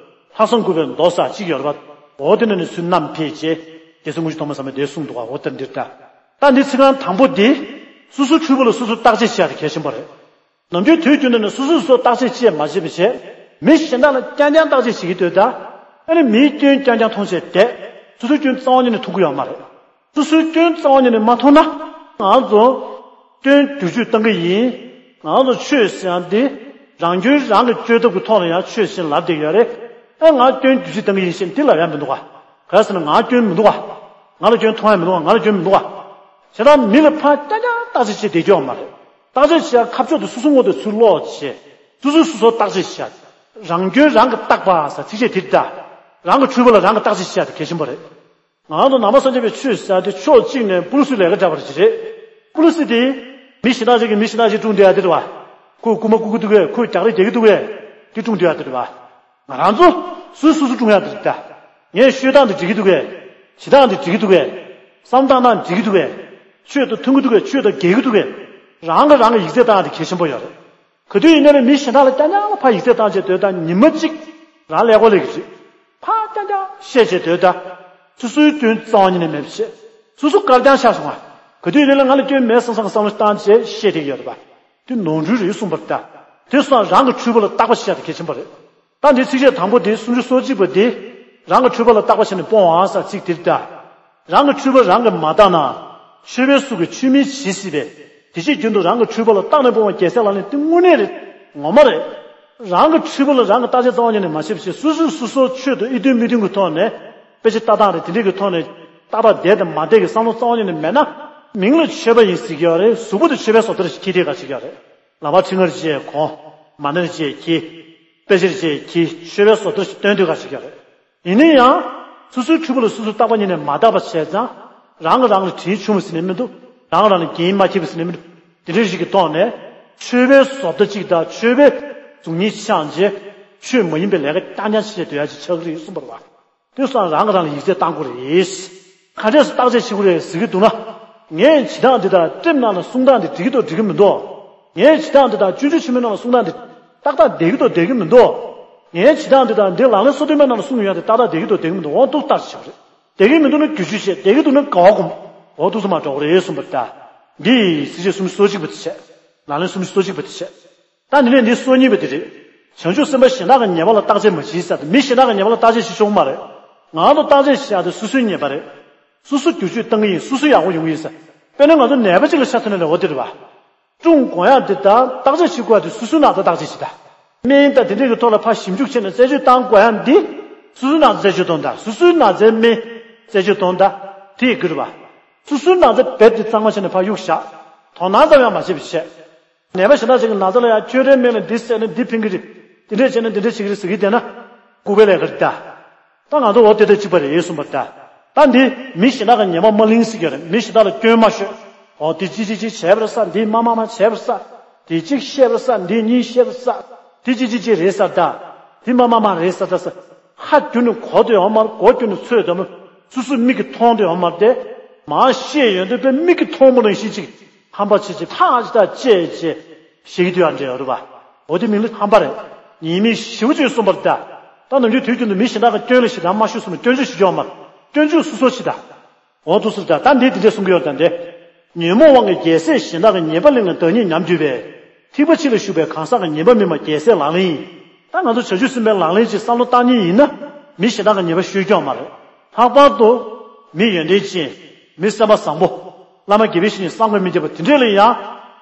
ལྷག་བསམ་དགུ་པའི་མདོ་ཟེར་གཅིག་ཡོད་རེད་པ། འོ་དེ་ནས་ནི་ཚུར་བསྣམས་ཕེབས་རྗེས་རྒྱལ་སྲས་དངུལ་ཆུ་ཐོགས་མེད་བཟང་པོས་དེ་གསུངས་འདུག་ག། འོ་དེ་འདིར་ལྟ། ད་འདི་ཚིག་རྐང་དང་པོ་འདི། སོ་སོའི་འཁྲུལ་པ་ལ་སོ་སོས་བརྟག་དཔྱད་བྱེད་ཡག་དེ་གལ་ཆེན་པོ་རེད། ནམ་རྒྱུན་དུས་རྒྱུན་དུ་ནི་སོ་སོས་སོ་བརྟག་དཔྱད་བྱེད་མ་བྱེད་པ་བྱས། མི་གཞན་དག་ལ་རྐྱང་རྐྱང་བརྟག་དཔྱད་བྱེད་ཀྱི་སྡོད་ད། ཨ་ནི་མིའི་སྐྱོན་རྐྱང་རྐྱང་མཐོང་བྱས་བསྡད། སོ་སོའི་སྐྱོན་རྩ་བ་ཉིད་ནས་མཐོང་གི་ཡོད་མ་རེད། སོ་སོའི་སྐྱོན་རྩ་བ་ཉིད་ནས་མ་མཐོང་ན། ང་ཚོ་སྐྱོན་བསྒྱུར་བཅོས་གཏང་གི་ཡིན། ང་ཚོ་ཆོས་ཟེར་ཡག་འདི་རང་སྐྱོན་རང་གིས་བཅོས་ཐབས་ཀྱི་ཐོག་ལ་ཡང་ཆོས་ཟེར་ལབ་བསྡད་ཡོད་རེད། ཨ། ང་སྐྱོན་བསྒྱུར་བཅོས་གཏང་གི་ཡིན་ཞེས་འདི་ལབ་ཡག་མི་འདུག་ག། ག་རེ་ཟེར་ན་ང་སྐྱོན་མི་འདུག་ག། ང་ལ་སྐྱོན་མཐོང་ཡག་མི་འདུག་ག། ང་ལ་སྐྱོན་མི་འདུག་ག། བྱས་ཙང་མི་ལ་ཕར་རྐྱང་རྐྱང་བརྟག་དཔྱད་བྱེད་བསྡད་རྒྱུ་ཡོད་མ་རེད། བརྟག་དཔྱད་བྱེད་ཡག་ཁ་ཕྱོགས་དེ་སོ་སོའི་ངོས་དེ་ཚུར་ལོག་བྱས། སོ་སོས་སོ་སོར་བརྟག་དཔྱད་བྱེད་ཡག། རང་སྐྱོན་རང་གིས་བརྟག་པ་ཟེར་ཚིགས་བཅད་དེ་རེད་ད། རང་གི་འཁྲུལ་པ་ལ་རང་གིས་བརྟག་དཔྱད་བྱེད་ཡག་དེ་གལ་ཆེན་པོ་རེད། ང་ཚོ་ནང་པ་སངས་རྒྱས་པའི་ཆོས་ཟེར་ཡག་དེ་ཕྱོགས་གཅིག་ནས་པུ་ལི་སིའི་ལས་ཀ་འདྲ་པོ་ཞིག་རེད། པུ་ལི་སི་དེ་མི་གཞན་དག་ཅིག་གིས་མི་གཞན་དག་ཅིག་བཀྲོངས་བསྡད་ཡག་དེ་རེད་པ། ཁོས་རྐུན་མ་རྐུ་གི་འདུག་གས། ཁོས་རྒྱག་རེས་རྒྱག་གི་འདུག་གས། དེ་བཀྲོངས་བསྡད་ཡག་དེ་རེད་པ། ང་རང་ཚོ་སོས་སོ་སོ་བཀྲོངས་ཡག་དེ་རེད་ད། ངས་ཤོད་སྟངས་དེ་འགྲིག་གི་འདུག་གས། བྱེད་སྟངས་དེ་འགྲིག་གི་འདུག་གས། བསམ་བཏང་སྟངས་འགྲིག་གི་འདུག་གས། ཆོས་དང་མཐུན་གི་འདུག་གས། ཆོས་དང་འགལ་གི་འདུག་གས། རང་གིས་རང་གི་ཡིག་ཚད་བཏང་ཡག་དེ་གལ་ཆེན་པོ་ཡོད་རེད། ག་དུས་ཡིན་ན་ནི་མི་གཞན་དག་ལ་རྐྱང་རྐྱང་ལ་ཕར་ཡིག་ཚད་བཏང་བྱས་སྡོད་ད། ཉི་མ་གཅིག་རང་ཀླད་ཀོར་སླེབས་ཀྱི་རེད། ཕར་རྐྱང་རྐྱང་བཤད་བྱས་སྡོད་ད། སོ་སོའི་སྐྱོན་རྩ་བ་ཉིད་ནས་མེད་པ་བྱས། སོ་སོ་དཀར་རྐྱང་ཆགས་སོང་ང་། ག་དུས་ཡིན་ན་ང་ལ་སྐྱོན་མེད་བསམ་བསམ་གྱི་བསམ་བློ་བཏང་བྱས་བཤད་བསྡད་ཀྱི་ཡོད་རེད་པ། དེ་ནོར་འཁྲུལ་རེད་གསུངས་པ་རེད་ད། དེ་སོང་ཙང་རང་གི་འཁྲུལ་པ་ལ་བརྟག་པ་བྱེད་ཡག་དེ་གལ་ཆེན་པོ་རེད། ད་འདི་ཚིགས་བཅད་དང་པོ་དེ་སུམ་ཅུ་སོ་གཅིག་པ་དེ། རང་གི་འཁྲུལ་པ་ལ་བརྟག་པ་བྱས་ནས་སྤོང་བ་ཟེར་ཚིག་དེ་རེད་ད། རང་གི་འཁྲུལ་པ་རང་གིས་མ་བརྟགས་ན། ཆོས་པའི་གཟུགས་ཀྱིས་ཆོས་མིན་ཇི་སྲིད་པའི། དེ་ཕྱིར་རྒྱུན་དུ་རང་གི་འཁྲུལ་པ་ལ་བརྟགས་ནས་སྤོང་བ་རྒྱལ་སྲས་ལག་ལེན་དེ་དངོས་གནས་རེད། ངོ་མ་རེད། རང་གི་འཁྲུལ་པ་ལ་རང་གིས་བརྟག་དཔྱད་རྩ་བ་ཉིད་ནས་མ་བྱས་པ་བྱས། སོ་སོས་སོ་སོར་ཆོས་དང་ཨེ་མཐུན་མི་མཐུན་གྱི་ཐོག་ནས། དཔེ་ཆ་ལྟ་སྟངས་རེད། དེ་འདྲས་ཀྱི་ཐོག་ནས་ཏག་ཏག་བསྡད་དང་མ་བསྡད་ཀྱི་བསམ་བློ་རྩ་བ་ཉིད་ནས་མེད་ན། མིང་ལ་ཆོས་པ་ཡིན་ཟེར་གྱི་ཡོད་རེད། གཟུགས་པོ་དེ་ཆོས་པའི་བཟོ་ལྟ་ཞིག་འཁྱེར་བསྡད་ག་ཞིག་ཡོད་རེད། ལག་པར་ཁྲི་ངར་བྱས་གོན། མ་ཎི་བྱས་འཁྱེར། དཔེ་ཆ་བྱས་འཁྱེར། ཆོས་པའི་བཟོ་ལྟ་ཞིག་སྟོན་སྡོད་ག་ཞིག་ཡོད་རེད། ཡིན་ན་ཡང་། སོ་སོའི་འཁྲུལ་པ་ལ་སོ་སོས་བརྟག་པ་ཉིད་ནས་མ་བརྟགས་པ་བྱས་ཙང་། རང་གིས་རང་ལ་དྲིན་ཆུང་བ་ཟེར་ནས་མི་འདུག་རང་གིས་རང་ལ་འགན་མ་འཁྱེར་བ་ཟེར་ནས་མི་འདུག་དེ་འདྲ་ཞིག་གི་ཐོག་ནས། ཆོས་པའི་བཟོ་ལྟ་གཅིག་དང་ཆོས་པའི་གཟུགས་བརྙན་ཕྱེ་བྱས། ཆོས་མ་ཡིན་པའི་ལས་ཀ་རྐྱང་རྐྱང་བྱས་སྡོད་ཡག་ཅིག་ཆགས་ཀྱི་རེད་གསུངས་པ་རེད་པ། དེ་སོང་ཙང་རང་གིས་རང་ལ་ཡིག་ཚད་བཏང་དགོས་རེད། ག་འདྲས་སེ་བརྟག་དཔྱད་བྱེད་དགོས་རེད་ཟེར་གྱི་འདུག་ན། ངའི་བྱེད་སྟངས་འདི་དང་ཊེབ་ནང་ལ་གསུང་སྟངས་འདི་འགྲིག་གི་འདུག་འགྲིག་གི་མི་འདུག་ངའི་བྱེད་སྟངས་འདི་དང་སྤྱོད་འཇུག་ཆེན་མོའི་ནང་ལ་གསུང་སྟངས་འདི་ཏག་ཏག་བསྡད་ཀྱི་འདུག་བསྡད་ཀྱི་མི་འདུག་ངའི་བྱེད་སྟངས་འདི་དང་འདི་ལག་ལེན་སོ་བདུན་པའི་ནང་ལ་གསུངས་ཡོད་དེ་ཏག་ཏག་བསྡད་ཀྱི་འདུག་བསྡད་ཀྱི་མི་འདུག་འོ་འདུག་སེ་བརྟག་དཔྱད་བྱེད་དགོས་རེད། བསྡད་ཀྱི་མི་འདུག་ན་བསྒྱུར་བཅོས་བྱས། བསྡད་ཀྱི་འདུག་ན་དགའ་བ་སྒོམ། འོ་འདུག་སེ་མར་འགྲོ་དགོས་རེད་གསུངས་པ་རེད་ད། འདི་ཡི་ཚིགས་བཅད་སུམ་ཅུ་སོ་གཅིག་པ་དེ་བྱས། ལག་ལེན་སུམ་ཅུ་སོ་གཅིག་པ་དེ་བྱས། ད་འདི་ནས་འདི་སོ་གཉིས་པ་དེ་རེད། བྱང་ཆུབ་སེམས་དཔའ་གཞན་དག་གི་ཉེས་པ་ལ་བརྟག་དཔྱད་མ་བྱེད་ཟེར་ཏེ། མི་གཞན་དག་གི་ཉེས་པ་ལ་བརྟག་དཔྱད་བྱེད་ཆོག་གི་མ་རེད། ང་རང་ཚོ་བརྟག་དཔྱད་བྱེད་ཡག་དེ་སོ་སོའི་ཉེས་པ་རེད། སོ་སོ་བསྒྱུར་བཅོས་གཏང་གི་ཡིན། སོ་སོ་ཡག་པོ་ཡོང་གི་ཡིན་ཟེར། དཔེར་ན་ང་ཚོ་ནད་པ་གཅིག་ལ་ཆ་མཚོན་ན་ནི་འོ་དེ་རེད་པ། བཀྲུང་དགོས་ཡག་དེ་དང་བརྟག་དཔྱད་བྱེད་དགོས་ཡག་དེ་སོ་སོའི་ན་ཚ་བརྟག་དཔྱད་བྱེད་ད། སྨན་དང་དེ་འདྲས་ཀྱི་ཐོག་ལ་ཕར་ཞིབ་འཇུག་བྱས་ནས་རྩད་གཅོད་བཏང་དགོས་ཡག་འདི། སོ་སོའི་ན་ཚ་རྩད་གཅོད་གཏོང་ད། སོ་སོའི་ན་ཚའི་སྨན་རྩད་གཅོད་གཏོང་ད། དེ་ཡི་དགོས་རེད་པ། སོ་སོའི་ན་ཚ་རྦད་དེ་གཙང་མ་བྱས་ནས་ཕར་གཡུག་བཞག་དོ་སྣང་ཙམ་ཡང་མ་བྱས་པ་བྱས། ནད་པ་གཞན་དག་ཅིག་གི་ན་ཚ་ལ་ཡང་ཁྱོད་རའི་སྨན་ལ་འདི་བསྲེས་ན་འདི་ཕན་གྱི་རེད། འདི་འདྲས་བྱས་ན་འདི་འདྲས་བྱེད་ཀྱི་རེད་ཟེར་གྱི་བསྡད་ན། ལྐུགས་པའི་ལས་ཀ་རེད་ད། ད་ང་ཚོ་འོ་དེ་དང་གཅིག་པ་རེད་གསུངས་པ་རེད་ད། ད་འདི་མི་གཞན་དག་གི་ཉེས་པ་མ་གླེང་ཟེར་གྱི་རེད། མི་གཞན་དག་ལ་སྐྱོན་མ་ཤོད། འོ་འདི་གཅིག་གཅིག་གཅིག་བྱས་པ་རེད་ཟེར། འདི་མ་མ་མ་བྱས་པ་རེད་ཟེར། འདི་གཅིག་བཤད་པ་རེད་ཟེར། འདི་གཉིས་བཤད་པ་རེད་ཟེར། འདི་གཅིག་གཅིག་གཅིག་རེད་ཟེར་ད། འདི་མ་མ་མ་རེད་ཟེར་ད་ཟེར། ཧ་གྱུར་ནས་གོ་བསྡད་ཡོད་མ་རེད། གོ་གྱུར་ནས་ཚོད་བསྡད་མ་རེད། སོ་སོའི་མིག་གིས་མཐོང་བསྡད་ཡོད་མ་རེད་དེ། མར་བཤད་ཡོང་དུས་དཔེ་མིག་གིས་མཐོང་མ་ནང་བཞིན་ཅིག་ཧམ་པ་བྱེད་ཅིག་ཐག་ཅིག་ད་བཅད་བྱས་བཤད་ཀྱི་འདུག་ཡ་འདྲ་ཡོད་རེད་པ། འོ་དེ་མིང་ལ་ཧམ་པ་རེད། ཉེས་དམིགས་ཞེ་པོ་ཅིག་གསུངས་པ་རེད་ད། ད་ནམ་རྒྱུན་དུས་རྒྱུན་དུ་མི་གཞན་དག་གི་སྐྱོན་ལ་ཞེ་དྲག་མ་ཤོད་གསུངས་ནས་སྐྱོན་བརྗོད་ཞུ་རྒྱུ་ཡོད་མ་རེད། སྐྱོན་བརྗོད་སོ་སོ་བྱེད་ད། འོ་འདུག་སེ་ད། ད་འདི་འདི་འདྲས་གསུང་གི་ཡོད་ད་འདི། ཉོན་མོངས་དབང་གིས་རྒྱལ་སྲས་གཞན་དག་གི་ཉེས་པ་གླེང་ལ་བདག་ཉིད་ཉམས་གྱུར་པས། ཐེག་པ་ཕྱི་ལ་ཞུགས་པའི་གང་ཟག་གི་ཉེས་པ་སྨིན་པ་རྒྱལ་སྲས་ལག་ལེན་ཡིན། ད་ང་ཚོ་བྱང་ཆུབ་སེམས་དཔའི་ལག་ལེན་ཅིག་བསམ་བློ་བཏང་མཁན་ཡིན་ན། མི་གཞན་དག་གི་ཉེས་པ་ཤོད་རྒྱུ་ཡོད་མ་རེད། ལྷག་པར་དུ། མི་ཡོན་ཏན་ཅན། མི་སེམས་པ་བཟང་པོ། བླ་མ་དགེ་བའི་བཤེས་གཉེན་བསམ་དགོས་མི་བརྒྱབ་པ་དེ་འདྲས་ལ་ཡང་།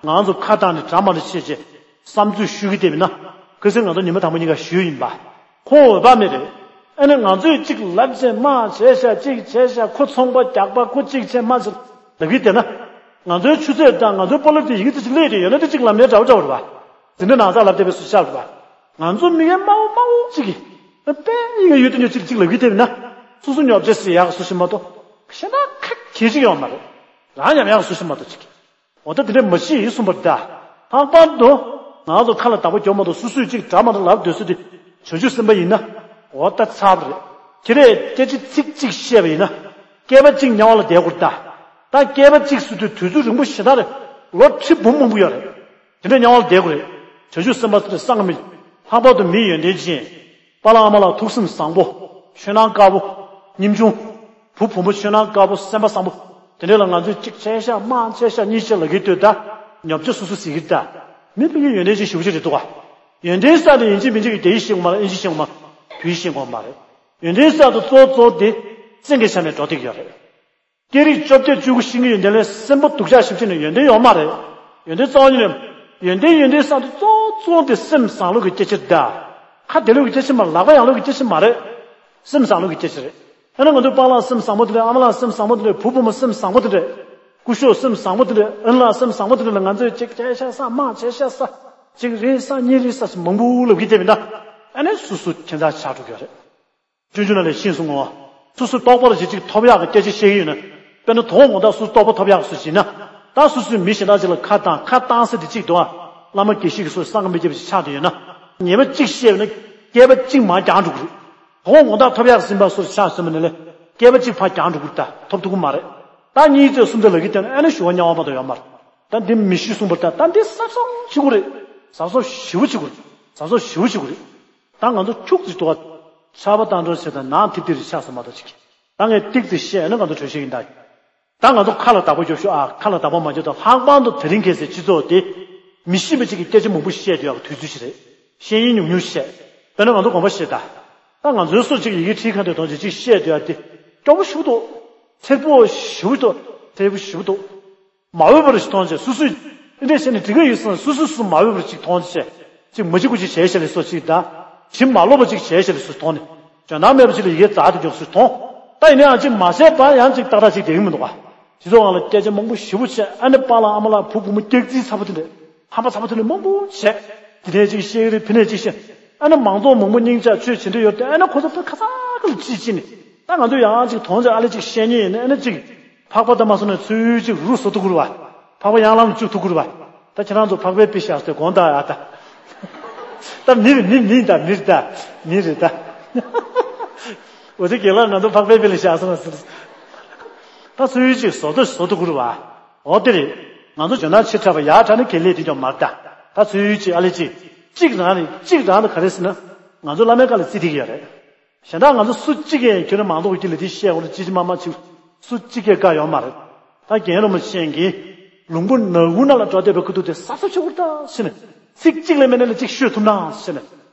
ང་ཚོ་ཁ་བཏང་ནས་གྲ་མ་འགྲིག་བྱས་བྱས་བསམ་ཚུལ་ཞུ་གི་བསྡད་པ་ཡིན་ན། ཁ་སང་ང་ཚོ་ཉི་མ་དང་པོ་གཉིས་ཀ་ཞུས་ཡིན་པ། ཁོང་འོས་པ་མེད་རེད། ཨ་ནི་ང་ཚོས་གཅིག་ལབ་བྱས་དམག་བྱས་ཤག་གཅིག་བྱས་ཤག་ཁོ་ཚོང་པ་རྒྱག་པ་ཁོ་གཅིག་བྱས་དམག་བྱས་ལབ་གི་བསྡད་ན། ང་ཚོའི་ཆུ་ཚོད་དང་ང་ཚོའི་སྤོ་ལོ་དེ་ཡི་གེ་དེ་གཅིག་སླེབས་དེ་ཡོད་ན་དེ་གཅིག་ལབ་ནའི་འདྲ་བོ་འདྲ་བོ་རེད་པ། དེ་འདྲ་ནང་ཚགས་ལབ་བསྡད་པའི་བཟོ་ཤག་རེད་པ། ང་ཚོ་མི་ངན་དམའ་བོ་དམའ་བོ་གཅིག་གིས་དཔེ་ཡི་གེ་ཡོད་དུ་ཉོ་གཅིག་གཅིག་ལབ་གི་བསྡད་པ་ཡིན་ན། སོ་སོ་ཉོབ་ཆ་ཟེར་ཡག་སུ་ཞིག་མ་གཏོགས། གཞན་དག་ཁ་གྱེས་གཅིག་ཡོད་མ་རེད། རང་ཉམས་ཡག་སུ་ཞིག་མ་གཏོགས་གཅིག་འོ་ད་དེ་འདྲ་མ་ཤེས་ཡིན་གསུངས་པ་རེད་ད། ལྷག་པར་དུ། ང་ཚོ་ཁ་ལ་བདག་པོ་རྒྱོབ་མ་གཏོགས་སོ་སོས་གཅིག་འདྲ་མ་འདྲ་ལབ་སྡོད་ས་དེ། བྱང་ཆུབ་སེམས་དཔའ་ཡིན་ན། འོ་ད་ཚར་བ་རེད། ཁྱེད་རས་སྐད་ཆ་ཚིག་གཅིག་བཤད་པ་ཡིན་ན། སྐྱེས་པ་གཅིག་དམྱལ་བ་ལ་བསྡད་དགོས་རེད་ད། ད་སྐྱེས་པ་གཅིག་ཟེར་དུས་དུས་ཚོད་རིང་པོ་ཞེ་དྲག་རེད། ལོ་ཁྲི་འབུམ་མང་པོ་ཡོད་རེད། དེ་འདྲ་དམྱལ་བ་ལ་བསྡད་དགོས་རེད། བྱང་ཆུབ་སེམས་དཔའ་ཚོ་དེ་སངས་རྒྱས་མི། ལྷག་པར་དུ་མི་ཡོན་ཏན་ཅན། པཱ་ལགས་ཨ་མ་ལགས་ཐུགས་སེམས་བཟང་པོ། ཆོས་སྣང་དཀར་པོ། སྙིང་ཆུང་། བུ་བུ་མོ་ཆོས་སྣང་དཀར་པོ་སེམས་པ་བཟང་པོ། དེ་འདྲ་ལ་ང་ཚོས་གཅིག་བྱས་ཤག་དམག་བྱས་ཤག་གཉིས་བྱས་ལབ་ཀྱི་སྡོད་ད། ཉོབ་ཆ་སོ་སོ་ཟེར་གྱི་རེད་ད། མི་ཕ་གི་ཡོན་ཏན་ཅན་ཞེ་པོ་ཅིག་རེད་འདུག་ག་ཡོན་ཏན་བསགས་ཏེ་ཡིན་གཅིག་མིན་གཅིག་གི་རྒྱ་ཡིག་ཤེས་དགོས་མ་རེད། ཨིན་ཇི་ཤེས་དགོས་མ་རེད། བོད་ཡིག་ཤེས་དགོས་མ་རེད། ཡོན་ཏན་བསགས་ཏེ་གཙོ་བོ་གཙོ་བོ་དེ་བཙན་གྱི་ཆ་ནས་འགྲོ་བསྡད་ཀྱི་ཡོད་རེད། སྐད་རིགས་བཅོ་བརྒྱད་བཅུ་དགུ་ཤེས་ཀྱི་ཡོན་ཏན་ལས་སེམས་པ་སྡུག་ཅག་ཞེ་པོ་ཅིག་ནི་ཡོན་ཏན་ཡོད་མ་རེད། ཡོན་ཏན་རྩ་བ་ཉིད་ནས། ཡོན་ཏན་ཡོན་ཏན་བསགས་དུས་གཙོ་བོ་གཙོ་བོ་དེ་སེམས་བཟང་ལུགས་ཀྱི་སྐད་ཆ་རེད་ད། ཁ་བདེ་ལུགས་ཀྱི་སྐད་ཆ་མ་རེད། ལག་པ་ཡག་ལུགས་ཀྱི་སྐད་ཆ་མ་རེད། སེམས་བཟང་ལུགས་ཀྱི་སྐད་ཆ་རེད། ཡང་ན་ང་ཚོའི་པཱ་ལགས་སེམས་བཟང་པོ་དེ་འདྲ། ཨ་མ་ལགས་སེམས་བཟང་པོ་དེ་འདྲ། བུ་བུ་མོ་སེམས་བཟང་པོ་དེ་འདྲ། སྐུ་ཞབས་སེམས་བཟང་པོ་དེ་འདྲ། ཨ་ནེ་ལགས་སེམས་བཟང་པོ་དེ་འདྲ་ལ་ང་ཚོས་གཅིག་བྱས་ཤག་ས། དམག་བྱས་ཤག་ས། གཅིག་རེད་ས། གཉིས་རེད་ས་ཟེར་མང་པོ་ལབ་ཀྱི་བསྡད་པ་ཡིན་ན། ཨ་ནི་སོ་སོ་ཁྱད་མཚར་ཆགས་འགྲོ་གི་ཡོད་རེད། སྤྱོད་འཇུག་ནང་ལ་ཤེས་སོང་ངོ་། སོ་སོའི་རྟོགས་པ་ལ་གཅིག་གཅིག་ཐོབ་ཡག་གི་སྐད་ཆ་བཤད་ཀྱི་ཡོད་ན། དཔེར་ན་དོ་དགོང་དག་སོ་སོའི་རྟོགས་པ་ཐོབ་ཡག་སུ་ཞིག་ན། ད་སོ་སོས་མི་གཞན་དག་ཅིག་ལ་ཁ་བཏང་། ཁ་བཏང་ས་དེ་གཅིག་འདུག་ཨ། བླ་མ་དགེ་བཤེས་ཀྱི་སོ་སོའི་སངས་རྒྱས་མི་སྐྱབས་ཅིག་ཆགས་བསྡད་ཡོད་ན། ཉེས་པ་གཅིག་བཤད་ཡོད་ན་བསྐལ་པ་གཅིག་མར་འགྱངས་འགྲོ་གི་རེད། དོ་དགོང་དག་ཐོབ་ཡག་ཟིན་པ་སོ་སོ་ཆགས་ཟིན་པ་ནི་ལས་བསྐལ་པ་གཅིག་ཕར་འགྱངས་འགྲོ་གི་རེད་ད། ཐོབ་ཐུབ་ཀྱི་མ་རེད། ད་གཉིས་བརྩེགས་གསུམ་བརྩེགས་ལབ་ཀྱི་བསྡད་ན་ཨ་ནི་ཞུ་བ་དམྱལ་བ་མ་གཏོགས་ཡོད་མ་རེད། ད་འདི་མི་ཤེས་གསུངས་པ་རེད་ད། ད་འདི་གཟབ་གཟབ་བྱེད་དགོས་རེད། གཟབ་གཟབ་ཞེ་པོ་བྱེད་དགོས་རེད། གཟབ་གཟབ་ཞེ་པོ་བྱེད་དགོས་རེད། ད་ང་ཚོ་ཁྱུག་ཙམ་འདུག་ག་ཆར་པ་བཏང་འགྲོ་བྱས་དང་ནང་ཐིབས་ཐིབས་རེ་ཆགས་སོང་མ་གཏོགས་ཅིག་ད་ངས་ཏིག་ཙམ་བཤད་ན་ང་ཚོ་གྲོས་བཤད་ཀྱིན་གདའ། ད་ང་ཚོ་ཁ་ལ་བདག་པོ་རྒྱོབ་ཤོག་ཨ། ཁ་ལ་བདག་པོ་མ་རྒྱོབ་དང་། ལྷག་པར་དུ་དེ་རིང་ཁ་སང་སྤྱི་ཚོགས་དེ་མི་ཤེས་པ་ཅིག་གིས་སྐད་ཆ་མང་པོ་བཤད་སྡོད་ཡག་གི་དུས་ཚོད་ཅིག་རེད། བཤད་ཡིན་ཉུང་ཉུང་བཤད། དཔེར་ན་ང་ཚོ་དགོངས་པ་བཞེས་དང་། ད་ང་ཚོའི་སུ་གཅིག་ཡི་གེ་བྲིས་ཁ་འདོན་གཏོང་བྱེད་ཅིག་བཤད་སྡོད་ཡག་དེ་སྐྱོ་པོ་ཞེ་པོ་འདུག་འཚེར་པོ་ཞེ་པོ་འདུག་འཚེར་པོ་ཞེ་པོ་འདུག་མ་འོས་པ་རུ་ཞིག་མཐོང་བྱས། སོ་སོས་འདི་འདྲ་བྱས་ནས་འགྲིག་གི་ཡོད་བསམ། སོ་སོས་སོ་མ་འོས་པ་རུ་ཅིག་མཐོང་བྱས། ཅིག་མ་བྱེད་དགུ་ཅིག་བྱས་ཤག་ལས་སོ་ཅིག་དང་། བྱེད་མ་ལོབས་པ་ཅིག་བྱས་ཤག་ལས་སོ་མཐོང་ནས། འཇོན་ཐང་མེད་པ་ཅིག་ལ་ཡི་གེ་འཛེགས་ཏེ་འཇོག་སོ་མཐོང་། ད་ཡིན་ན་ཡང་ཅིག་མ་བྱས་པར་ཡང་ཅིག་ཏག་ཏག་ཅིག་བསྡད་ཀྱི་མི་འདུག་ག་སྤྱི་ཚོགས་ནང་ལ་སྐད་ཆ་མང་པོ་ཞེ་པོ་བཤད། ཨ་ནི་པཱ་ལགས་ཨ་མ་ལགས་བུ་བུ་མོ་སྐྱག་རྫུན་ཚ་པོ་དེ་འདྲ། ཧམ་པ་ཚ་པོ་དེ་འདྲ་མང་པོ་བཤད། འདི་ནས་ཅིག་བཤད་ཀྱི་རེད། ཕི་ནས་ཅིག་བཤད། ཨ་ནི་མང་ཚོགས་མང་པོ་སྙིང་རྗེ་ཆོས་བྱེད་འདོད་ཡོད་དེ། ཨ་ནི་ཁོ་ཚོ་ཕར་ཁ་ཚ་ཁ་ལ་ཅིག་ཅིག་ནས། ད་ང་ཚོ་ཡང་ཅིག་མཐོང་ཆ་ཨ་ལེ་ཅིག་བཤད་ཉེན་ཡིན་ན། ཨ་ནི་ཅིག་ཕག་པ་ད་མ་སོང་ན་ཚུར་ཅིག་རུ་བཟོ་ཐུབ་ཀྱི་རེད་པ། ཕག་པ་ཡང་ལམ་ལ་བཅུག་ཐུབ་ཀྱི་རེད་པ། ད་ཁྱེད་རང་ཚོ་ཕག་པའི་དཔེ་བཞག་སྟེ་དགོངས་དག་ཨ། ད་ད་མི་རེད། མི་མི་ད་མི་རེད་ད། མི་རེད་ད། འོ་དེ་རྒན་ལགས་ང་ཚོ་ཕག་པའི་དཔེ་ལ་བཞག་སོང་ཟེར། ད་ཚུར་ཅིག་བཟོ་ཐུབ་བཟོ་ཐུབ་ཀྱི་རེད་པ། འོ་དེ་རེད། ང་ཚོ་འཇོན་ཐང་ཆེ་དྲགས་པ་ཡག་དྲགས་ནི་གལ་ལས་དེ་ཀྱང་མ་རེད་ད། ད་ཚུར་ཅིག་ཨ་ལེ་ཅིག་གཅིག་རང་རེད། གཅིག་རང་དུ་ག་རེ་ཟེར་ན། ང་ཚོ་བླ་མའི་བཀའ་ལ་རྩིས་སྤྲད་ཀྱི་ཡོད་རེད། གཞན་དག་ང་ཚོ་སུ་གཅིག་གིས་ཁྱོད་རང་མང་ཚོགས་ཀྱི་དཀྱིལ་ལ་འདི་བཤད་འོ་ལ་ཅི་ཅི་མ་མ་བྱེད། སུ་གཅིག་གིས་བཀག་ཡོད་མ་རེད། ད་རྒན་རིན་པོ་ཆེ་གིས་ལུང་པ་ནག་ཁུང་ནང་ལ་འགྲོ་བསྡད་པའི་ཁ་ཐུག་དེ་གཟབ་གཟབ་བྱེད་དགོས་རེད་ད་ཟེར་ནས། ཚིག་གཅིག་ལས་མེད་ན་ལས་གཅིག་ཤོད་ཐུབ་ན་ཟེར་ནས།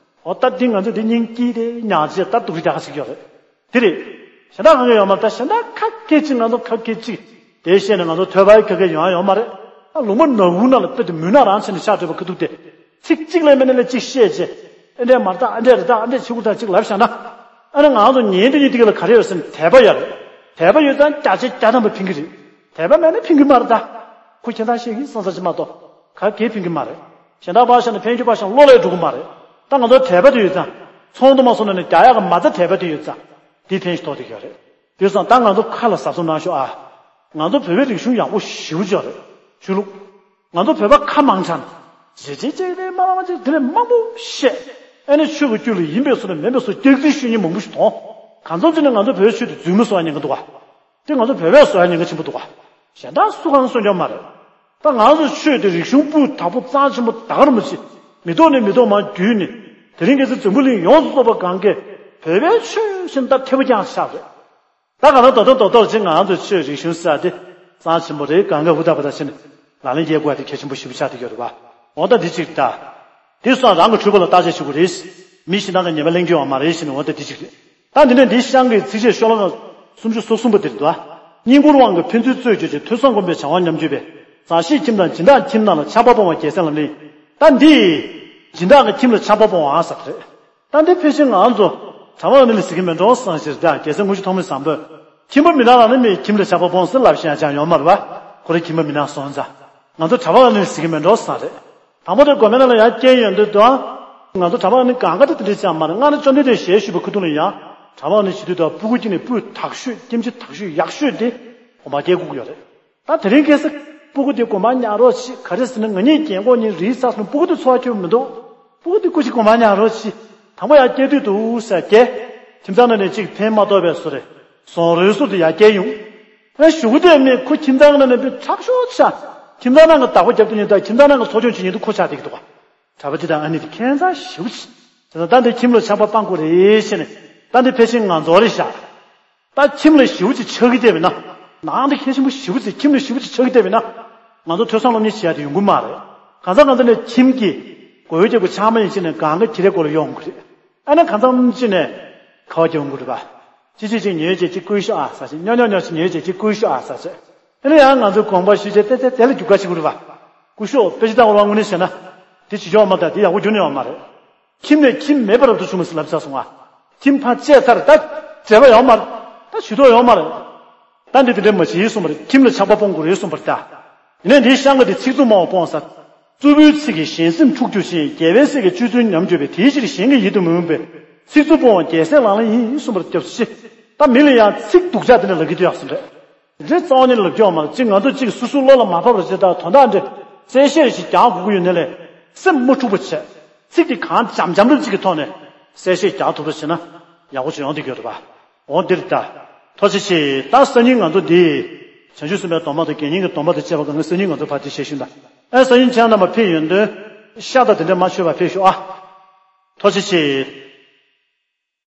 འོ་ད་འདི་ང་ཚོ་འདི་སྙིང་སྐྱིད་དེ་ཉག་ཅེས་ད་སྡུག་རུ་རྒྱག་ཁ་ཞིག་ཡོད་རེད། དེ་རེད། གཞན་དག་གང་ག་ཡོད་མ་རེད། ད་གཞན་དག་ཁ་སྐད་ཅིག་ང་ཚོ་ཁ་སྐད་ཅིག་དེ་བཤད་ནས་ང་ཚོ་ཐོས་པ་ཡི་ཁ་སྐད་ཡོང་ཡ་ཡོད་མ་རེད། ད་ལུང་པ་ནག་ཁུང་ནང་ལ་དཔེ་དེ་མུན་ནག་རང་བྱས་ནས་ཤར་བྲོས་པའི་ཁ་ཐུག་དེ། ཚིག་གཅིག་ལས་མེད་ན་ལས་གཅིག་བཤད་བྱས། ཨེ་འདྲས་མ་རེད་ད། ཨ་འདྲས་རེད་ད། ཨ་འདྲས་བྱེད་དགོས་ད་ཅིག་ལབ་བཞག་ན། ཨ་ནི་ང་ཚོ་ཉན་དེ་ཉིད་དེ་ག་ལ་ག་རེ་ཡོད་ཟེར་ན་དད་པ་ཡོད་རེད། དད་པ་ཡོད་ཙང་བརྒྱ་ཆ་བརྒྱ་ཐམ་པ་ཕན་གྱི་རེད། དད་པ་མེད་ན་ཕན་གྱི་མ་རེད་ད། ཁོ་ཁྱེད་རང་བཤད་ཀྱི་སང་ས་ཅིག་མ་གཏོགས་ག་གེ་ཕན་གྱི་མ་རེད། གཞན་དག་ཕར་བཞག་ན་ཕན་རྒྱུ་ཕར་བཞག་བློ་ལས་འགྲོ་གི་མ་རེད། ད་ང་ཚོ་དད་པ་དེ་ཡོད་ཙང་། ཚོང་དུ་མ་སོང་ན་ནི་རྒྱག་ཡག་གི་མ་རྩ་དད་པ་དེ་ཡོད་ཙང་། དེ་ཕན་ཞིག་ཐོགས་དེ་ཡོད་རེད། དེ་སོང་ད་ང་ཚོ་ཁ་ལ་གཟབ་གཟབ་གནང་ཤོག་ཨ། ང་ཚོ་བོད་པའི་རིག་གཞུང་ཡག་པོ་ཞེ་པོ་ཅིག་ཡོད་རེད། ཆོས་ལུགས། ང་ཚོ་བོད་པ་ཁ་མང་དྲགས་ནས། རྗེ་རྗེ་རྗེ་རེད། མ་མ་མ་རྗེ་དེ་ནས་མང་པོ་བཤད། ཨ་ནི་ཆོས་ཀྱི་རྒྱུད་ལ་ཡིན་པའི་བཟོ་ནས་མིན་པའི་བཟོ་སྐྱག་རྫུན་ཤོད་མཁན་མང་པོ་ཞིག་མཐོང་། གང་འཚམ་ཅིག་ནས་ང་ཚོ་བོད་ཆོས་དེ་རྫུན་མ་བཟོ་ཡ་ཉེན་ཁ་འདུག་ག་དེ་ང་ཚོ་བོད་པས་བཟོ་ཡ་ཉེན་ཁ་ཆེན་པོ་འདུག་ག་གཞན་དག་སུ་གང་གསོན་རྒྱུ་མ་རེད། ད་ང་ཚོ་ཆོས་དེ་རིག་གཞུང་སྤུས་དག་པོ་རྩ་ཆེན་པོ་ད་ག་རང་མ་བྱེད། མི་ཐོག་ནས་མི་ཐོག་མར་བརྒྱུད་ནས། དེ་རིང་ཁ་སང་འཛམ་བུ་གླིང་ཡོངས་སུ་རྫོགས་པ་གང་གས་བོད་པའི་ཆོས་ཟེར་ན་ད་ཐེ་བོ་རྐྱང་ཆགས་རེད། ད་ག་ལ་རྡོག་རྡོག་རྡོག་རྡོག་ཅིག་ང་ཚོའི་ཆོས་རིག་གཞུང་ཟེར་དེ་རྩ་ཆེན་པོ་རེད། གང་ག་ཧུར་ཐག་པ་ད་བྱས་ནས་ལག་ལེན་འཁྱེར་དགོས་དེ་གལ་ཆེན་པོ་ཞེ་པོ་ཆགས་བསྡད་ཡོད་རེད་པ། འོ་ད་འདི་གཅིག་ད། དེ་སོང་རང་གི་འཁྲུལ་པ་ལ་བརྟག་དཔྱད་བྱེད་དགོས་རེད། མི་གཞན་དག་གི་ཉེས་པ་གླེང་རྒྱུ་ཡོད་མ་རེད་ཟེར་ནས། འོ་ད་འདི་གཅིག་རེད། ད་འདི་ནས་འདི་ཤང་གི་ཚིགས་བཅད་ཤོ་ལོ་ཀ་སུམ་ཅུ་སོ་གསུམ་པ་དེ་རེད་དོ། སྙིང་པོར་དབང་གིས་ཕན་ཚུན་རྩོད་གཅོད་ཅིང་། ཐོས་བསམ་སྒོམ་པས་བྱ་བ་ཉམས་བཅོས་པས། མཛའ་བཤེས་ཁྱིམ་དང་སྦྱིན་བདག་ཁྱིམ་རྣམས་ལ་ཆགས་པ་སྤོང་བ་རྒྱལ་སྲས་ལམ་རིམ། ད་འདི་སྦྱིན་བདག་གི་ཁྱིམ་ལ་ཆགས་པ་སྤོང་བ་ཟེར་བ་རེད། ད་འདི་ཕལ་ཆེར་ང་ཚོ་གྲྭ་པ་ཨ་ནི་ལ་ཟེར་གྱི་མེད་འགྲོ་བསམ་ཞིག་ད་རྒྱལ་སྲས་དངུལ་ཆུ་ཐོགས་མེད་བཟང་པོས། ཁྱིམ་པ་མི་ནག་ལ་ནི་མི་ཁྱིམ་ལ་ཆགས་པ་སྤོང་ཟེར་ལབ་བཤད་ཡ་ཅང་ཡོད་མ་རེད་པ། ཁོ་རང་ཁྱིམ་པ་མི་ནག་སོང་ཙང་། ང་ཚོ་གྲྭ་པ་ཨ་ནི་ལ་ཟེར་གྱི་མེད་འགྲོ་བསམ་རེད། དང་པོ་དེ་དགོན་པའི་ནང་ལ་ཡར་སྐྱེལ་ཡོང་དུས་དང་། ང་ཚོ་གྲྭ་པ་ཨ་ནི་གང་ག་དེ་དེ་འདྲས་ཅང་མ་རེད། སྔར་བཅོམ་ལྡན་འདས་ཞལ་བཞུགས་པའི་སྐུ་གདུང་ལ་ཡང་གྲྭ་པ་ཨ་ནི་བྱེད་དུས་དང་སྤུ་གུ་དཀྱིལ་ནས་སྤུས་དག་ཤོས་སྐྱེ་འཆི་དག་ཤོས་ཡག་ཤོས་དེ་དགོན་པར་སྐྱེལ་དགོས་ཀྱི་ཡོད་རེད། ད་དེ་རིང་ཁ་སང་སྤུ་གུ་དེ་དགོན་པར་ཉར་རོགས་བྱེད། ག་རེ་ཟེར་ན་ང་གཉིས་རྒན་གོག་གཉིས་རིལ་ཚར་སོང་། སྤུ་གུ་དེ་འཚོ་བ་སྐྱེལ་བ་མི་འདུག་སྤུ་གུ་དེ་སྐུ་མཁྱེན་དགོན་པར་ཉར་རོགས་བྱེད། དང་པོ་ཡར་སྐྱེལ་དུས་འདུག་ཟེར་སྐྱེལ། ཁྱིམ་ཚང་ནང་ནས་གཅིག་ཕན་མ་ཐོགས་པའི་བཟོ་རེད། བཟང་རོལ་བཟོ་དེ་ཡར་སྐྱེལ་ཡོང་། ཨ་གཞུག་གུ་དེ་ནས་ཁོ་ཁྱིམ་ཚང་ནང་ནས་དཔེ་དྲག་ཤོས་ཆགས། ཁྱིམ་ཚང་ནང་གི་བདག་པོ་རྒྱབ་དུས་ཉིན་དང་ཁྱིམ་ཚང་ནང་གི་འཚོ་སྐྱོང་བྱེད་ཉིན་དུ་ཁོ་ཆགས་བསྡད་ཀྱི་འདུག་ག་གྲྭ་པ་དེ་དང་ཨ་ནི་དེ་ཁྱད་མཚར་ཞེ་པོ་ཅིག་དེ་ད་འདི་ཁྱིམ་ལ་ཆགས་པ་སྤང་དགོས་རེད་ཟེར་ནས། ད་འདི་ཕལ་ཆེར་ང་ཚོ་རེད་ཤག་ད་ཁྱིམ་ལ་ཞེ་པོ་ཅིག་ཆགས་ཀྱི་བསྡད་པས་ན། ནང་དེ་གལ་ཆེན་པོ་ཞེ་པོ་ཅིག་ཁྱིམ་ལ་ཞེ་པོ་ཅིག་ཆགས་ཀྱི་བསྡད་པས་ན། ང་ཚོ་ཐོས་བསམ་སློབ་གཉེར་བྱེད་ཡ་དེ་ཡོང་གི་མ་རེད། གང་ཟག་ང་ཚོ་ནས་ཁྱིམ་གྱི་སྒོ་ཡོལ་རྒྱག་དགོས་ཆགས་མ་ཡིན་ཕྱིན་ནས་གང་ག་ཁྱི་རའི་སྒོ་ལ་ཡོང་གི་རེད། ཨ་ནི་གང་ཟག་ཅིག་ནས་ཁ་བ་རྒྱག་ཡོང་གི་རེད་པ། ཅི་ཅི་ཅིག་ཉོས་བྱས་ཅིག་བསྐུར་ཤོག་ཨ་ཟེར་བྱས། ཉོ་ཉོ་ཉོ་ཅིག་ཉོས་བྱས་ཅིག་བསྐུར་ཤོག་ཨ་ཟེར་བྱས། ཨ་ནི་ཡང་ང་ཚོའི་དགོངས་པ་ཞུས་བྱས་ཏེ་ཏེ་དེ་ལ་རྒྱུག་ཁ་ཞིག་དགོས་རེད་པ། སྐུ་ཞབས་དཔེ་ཆ་ལྟ་བ་དངོས་གནས་བྱས་ན། དེ་བྱེད་ཆོག་མ་ད་དེ་ཡག་པོ་རྒྱུ་ནས་ཡོང་མ་རེད། ཁྱིམ་ནས་ཁྱིམ་མེད་པར་རབ་ཏུ་བྱུང་བ་ཟེར་ལབ་ཚར་སོང་ང་། ཁྱིམ་ཕར་བཅད་ཚར་ད། འབྲེལ་བ་ཡོད་མ་རེད། ད་ཇུས་གཏོགས་ཡོད་མ་རེད། ད་འདི་དེ་འདྲ་མ་བྱེད་གསུངས་པ་རེད། ཁྱིམ་ལ་ཆགས་པ་སྤོང་དགོས་རེད་གསུངས་པ་རེད་ད། ཡིན་ནའི་འདིའི་ཤང་ཀ་དེ་ཚིག་རྩུབ་སྨྲ་བ་སྤོང་ཟེར། རྩུབ་པོའི་ཚིག་གིས་གཞན་སེམས་འཁྲུག་འགྱུར་ཞིང་། དགེ་བའི་བཤེས་ཀྱི་སྤྱོད་ཚུལ་ཉམས་བཅོས་པས། དེའི་ཕྱིར་གཞན་གྱི་ཡིད་དུ་མི་འོང་བས། ཚིག་རྩུབ་སྤོང་བ་རྒྱལ་སྲས་ལག་ལེན་ཡིན་གསུངས་པ་རེད། སྐྱབས་སུ་མཆི། ད་མི་ལ་ཡང་ཚིག་སྡུག་ཅག་དེ་འདྲ་ལབ་ཀྱི་འདུག་ཡག་སོང་རེད། དེ་འདྲའི་རྩ་བ་ཉིད་ལ་ལབ་རྒྱུ་ཡོད་མ་རེད། གཅིག་ང་ཚོ་གཅིག་སོ་སོའི་བློ་ལ་མ་བབས་པ་ཅིག་དང་དོན་དག་འདྲ་གསལ་བཤད་ཞིག་རྒྱག་དགོས་ཀྱི་ཡོད་ནའི་ལས་སེམས་མ་འཁྲུགས་པ་བྱས། ཚིག་དེ་གང་འཇམ་འཇམ་རབ་ཅིག་གི་ཐོག་ནས་གསལ་བཤད་རྒྱག་ཐུབ་པ་བྱས་ན་ཡག་པོ་ཅིག་ཡོང་བསྡད་ཀྱི་ཡོད་རེད་པ། འོ་འདིར་ད། ཐུགས་རྗེ་ཆེ། ད་སང་ཉིན་ང་ཚོ་འདི། བྱང་ཆུབ་སེམས་དཔའི་སྡོམ་པ་དང་དགེ་བསྙེན་གྱི་སྡོམ་པ་དང་བཅས་པ་གང་ག་སང་ཉིན་ང་ཚོ་ཕར་འདི་བྱེད་ཤིང་དང་། ཨེ་སང་ཉིན་ཁྱེད་རྣམ་པ་ཕེབས་ཡོང་དུས། ཤ་དང་དེ་འདྲ་མ་མཆོད་པར་ཕེབས་ཤོག་ཨ། ཐུགས་རྗེ་ཆེ།